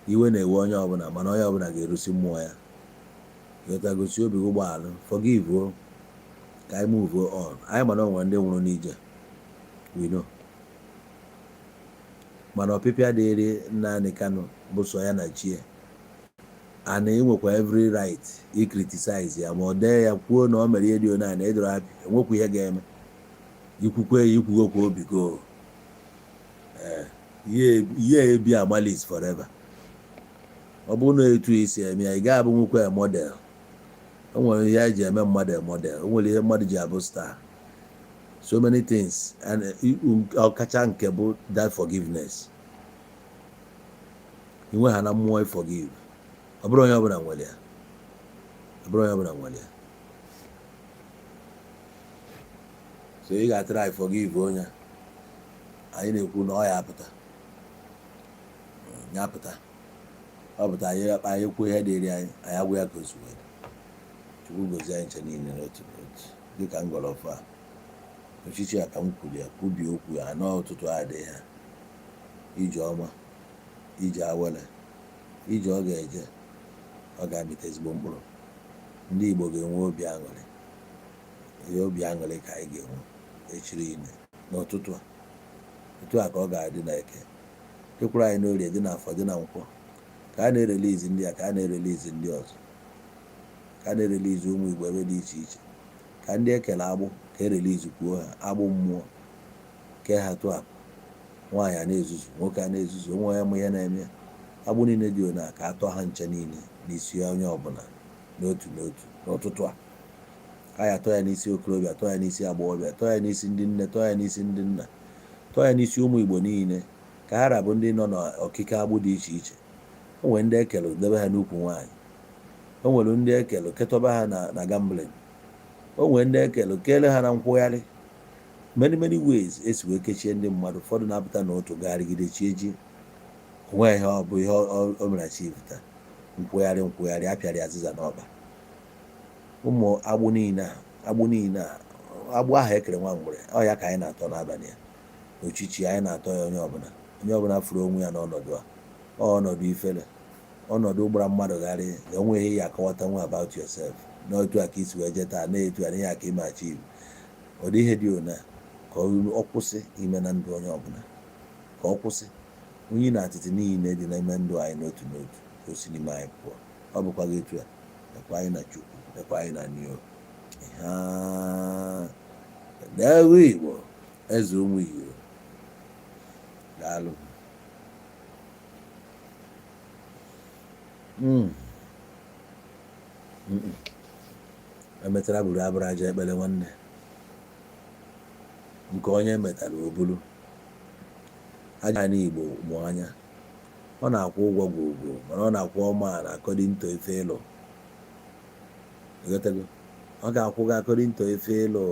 iwe na-ewe onye ọbụla, mana onye ọbụla ga-erusi mmụọ ya ghọtagosi obi gị ụgbọala, forgive o, ka anyị move on. Anyị mana onwere ndị nwụrụ n'ije, we know, mana ọpịpịa dịrị Nnamdi Kanu bụ sọ ya na chie ana enwekwa every right i criticize ya, ma ọ dee ya kwuo na o mere ihe dị ona na edoro happy, enwekwa ihe ga-eme ikwukwe ya, ikwugokwa obi go. Ee, ihe ebi amalis forever. Ọ bụrụ na etu isi eme ya, ị ga-abụ nwekwa model. O nwere ihe eji eme mmadụ model, o nwere ihe mmadụ ji abụ star, so many things, and ọkacha nke bụ that forgiveness inwe ha na mmụọ forgive. Ọ bụrụ onye ọbụla nwere ya, ọ bụrụ onye ọbụla nwere ya. So ị ga-atry forgive onye anyị na-ekwu na ọ ya apụta, ya apụta, ọ pụta, anyị anyị kwuo ihe dịrị anyị, anyị agwụ ya ka o si wee dị. Chukwu gozie anyị nche niile n'otu n'otu. Dịka m gọrọ ọfọ a ochichi a ka m kwuru ya, kwubie okwu ya n'ụtụtụ a dị ha ije ọma, ije awele, ije ọ ga-eje, ọ ga-amịta ezigbo mkpụrụ. Ndị Igbo ga-enwe obi aṅụrị. Ihe obi aṅụrị ka anyị ga-enwe echiri ine n'ụtụtụ a. Otu a ka ọ ga-adị na Eke, dịkwara anyị n'Orie, dị na Afọ, dị na Nkwọ, ka a na-erelizi ndị a, ka a na-erelizi ndị ọzọ, ka a na-erelizi ụmụ Igbo ebe dị iche iche, ka ndị ekele agbụ ka erelizi kwuo ha agbụ mmụọ, kee ha tụapụ. Nwaanyị a na-ezuzu, nwoke a na-ezuzu, onwe onye ma ihe na-eme ya. Agbụ niile dị ona ka atọ ha nche niile n'isi onye ọbụla n'otu n'otu n'ụtụtụ a. A ya atọ ya n'isi okorobịa, tọọ ya n'isi agbọghọbịa, tọọ ya n'isi ndị nne, tọọ ya n'isi ndị nna, tọọ ya n'isi ụmụ Igbo niile, ka ha rabụ ndị nọ n'ọkike agbụ dị iche iche. O nwere ndị ekele debe ha n'ukwu nwaanyị, o nwere ndị ekele ketọba ha na gambling, o nwere ndị ekele kele ha na nkwụgharị. Many many ways esi wee kechie ndị mmadụ. Ụfọdụ na-apụta n'ụtụ gagharịgide chie ji onwe ihe ọ bụ ihe o mere achieve taa. Nkwụgharị, nkwụgharị, apịara azịza n'ọkpa. Ụmụ agbụ niile a, agbụ niile a, agbụ ahụ ekere nwa mgbere ọ ya ka anyị na-atọ n'abalị a n'ochichi. Anyị na-atọ ya onye ọbụla, onye ọbụla furu onwe ya n'ọnọdụ a, ọ ọnọdụ ifere, ọnọdụ gbara mmadụ gharị na onweghị ihe akọwata nwa about yourself n'otu a ka isi wee jee taa na-etu a na ihe aka ime achieve. Ọ dị ihe dị ona ka ọ kwụsị ime na ndụ onye ọbụla, ka ọ kwụsị unyi na atịtị niile dị n'ime ndụ anyị n'otu n'otu, ka o si n'ime anyị pụọ. Ọ bụkwa gị etu a lekwa anyị na Chukwu, lekwa anyị na nio ha dewe Igbo eze ụmụ Igbo. Daalụ. Emechara buru abụrụ aja ekpere nwanne nke onye metara o buru aja. Anyị Igbo mụ anya, ọ na-akwụ ụgwọ gwogwo, mana ọ na-akwụ ọma na according to ife ịlụ. Ịghọtago? Ọ ga-akwụ gị according to ife ịlụ.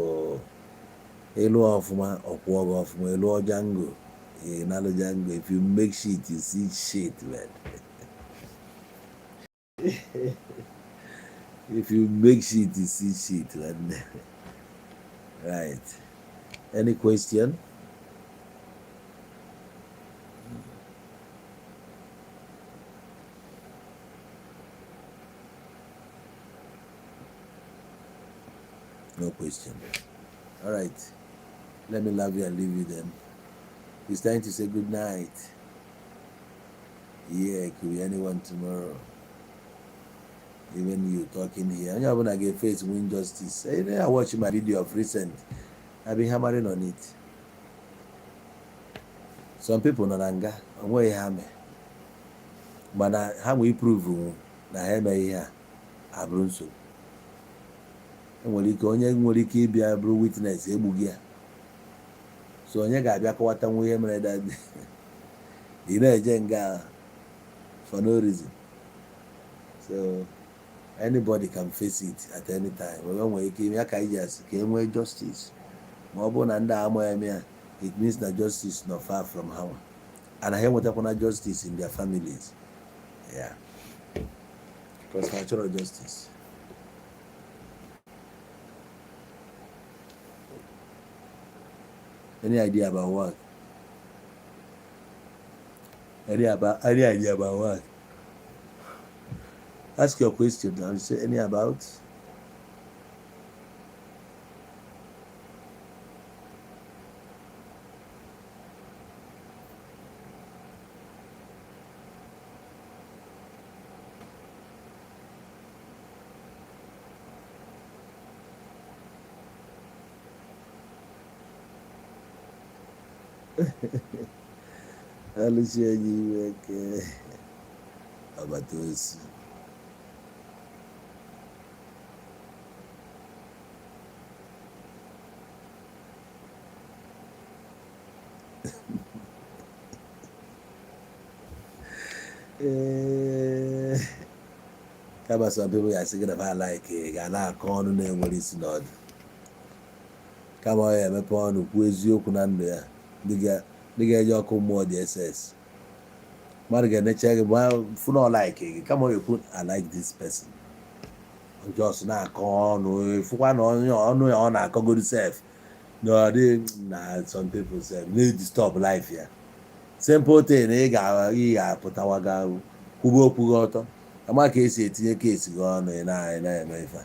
Ịlụ ọfụma, ọkwụọ gị ọfụma. Ịlụọ Django, ị nalụ Django. If you make shit, you see shit, man. If you make shit, you see shit, man. Right, any question? No question? All right, let me love you and leave you then. It's time to say good night. Yeah, it could be anyone tomorrow, even you talking here. Onye ọbụla ga-face injustice. I watch my video of recent. I've been hammering on it. Some people nọ na nga, onweghị ha mee, mana ha nwee prove na ha emeghị ihe a, abụrụ nsogbu. Enwere ike onye nwere ike ịbịa bụrụ witness, egbughị ya. So onye ga-abịa kọwatanwu ihe mere that ị na-eje nga for no reason? So anybody can face it at any time. O nwere ike ime ya ka anyị ji asị ka e nwee justice. Ma ọ bụrụ na ndị a amaghị eme ya, it means na justice nọ far from ha and ha enwetakwana justice in their families, yeah, because ha chọrọ justice. Any idea about what? Any idea about what? Ask your question now. You say any about? Alụsi enyi iwe ke agbata osi. Ee, kama some people ga-asị gị na fa like ga na-akọ ọnụ na-enwere isi n'ọdụ, kama ọ ya emepe ọnụ kwuo eziokwu na ndụ ya. Ndị ga-eje ọkụ mmụọ dị ss. Mmadụ ga-enecha gị ma fụ na ọ like gị, kama ọ ga-ekwu, "I like this person." Just na-akọ ọnụ, fụkwa na onye ọnụ ya ọ na-akọgodu sef na ọ dị na some people sef na-disturb life ya. Simple thing, ị ga-apụtawaga kwuba okwu gị ọtọ, ama ka esi etinye kesi gị ọnụ. Ị na-eme ife a.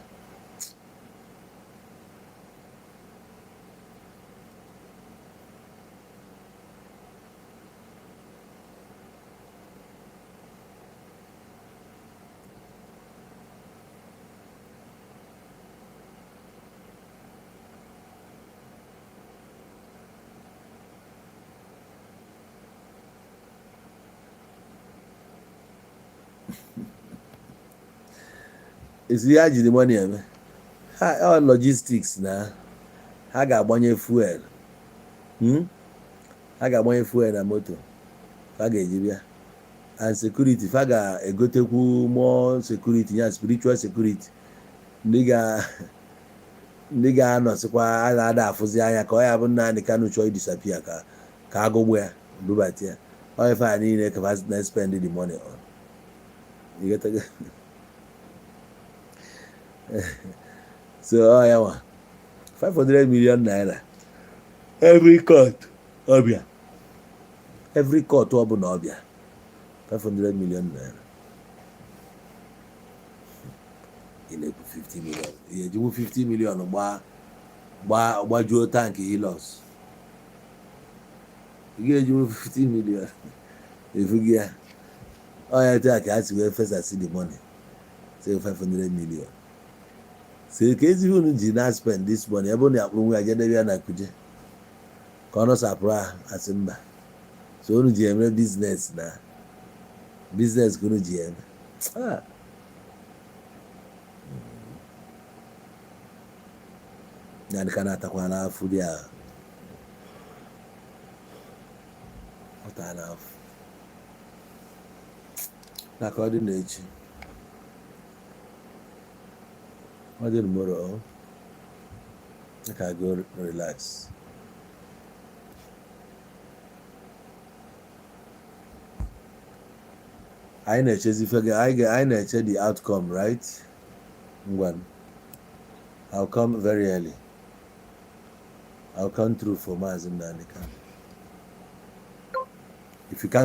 Esi ya jiri money eme ha ọ logistics na ha ga-agbanye fuel, Ha ga-agbanye fuel na moto fa ga-eji bịa, and security fa ga-egotekwu, more security ya, spiritual security, ndị ga-anọsịkwa a na-ada afụzi anya ka ọ ya bụ Nnamdi Kanu chọọ idisappear ka agụgbu ya bubata ya. Ọ ife a niile ka fa na spend the money on. You get it? So ọ ya nwa 500 million naira every court ọbịa, every court ọbụla ọbịa, 500 million naira. Ị na-ekwu 50 million, ị ejinwu 50 million gbaa gbaa gbajuo tank Hilux? Ị ga-ejinwu 50 million efugi ya? Ọ ya etu a ka ha si wee fesasị the money, say 500 million. So ka ezigbo unu ji na spend this money ebe unu akpụrụ nwa ya jedebe ya na Kuje ka ọ nọsapụrụ ahụ, asị mba. So unu ji eme business na business ka unu ji eme. Ah. Ya ka na-atakwa n'afụ dị ahụ, ọ taa n'afụ na ka ọ dị n'echi. Ọ dị tomorrow. Make I go relax. Anyị na-echezi ife anyị na-eche the outcome, right? Ngwan, I'll come very early. I'll come through for Maazị Nnamdi Kanu. If you can't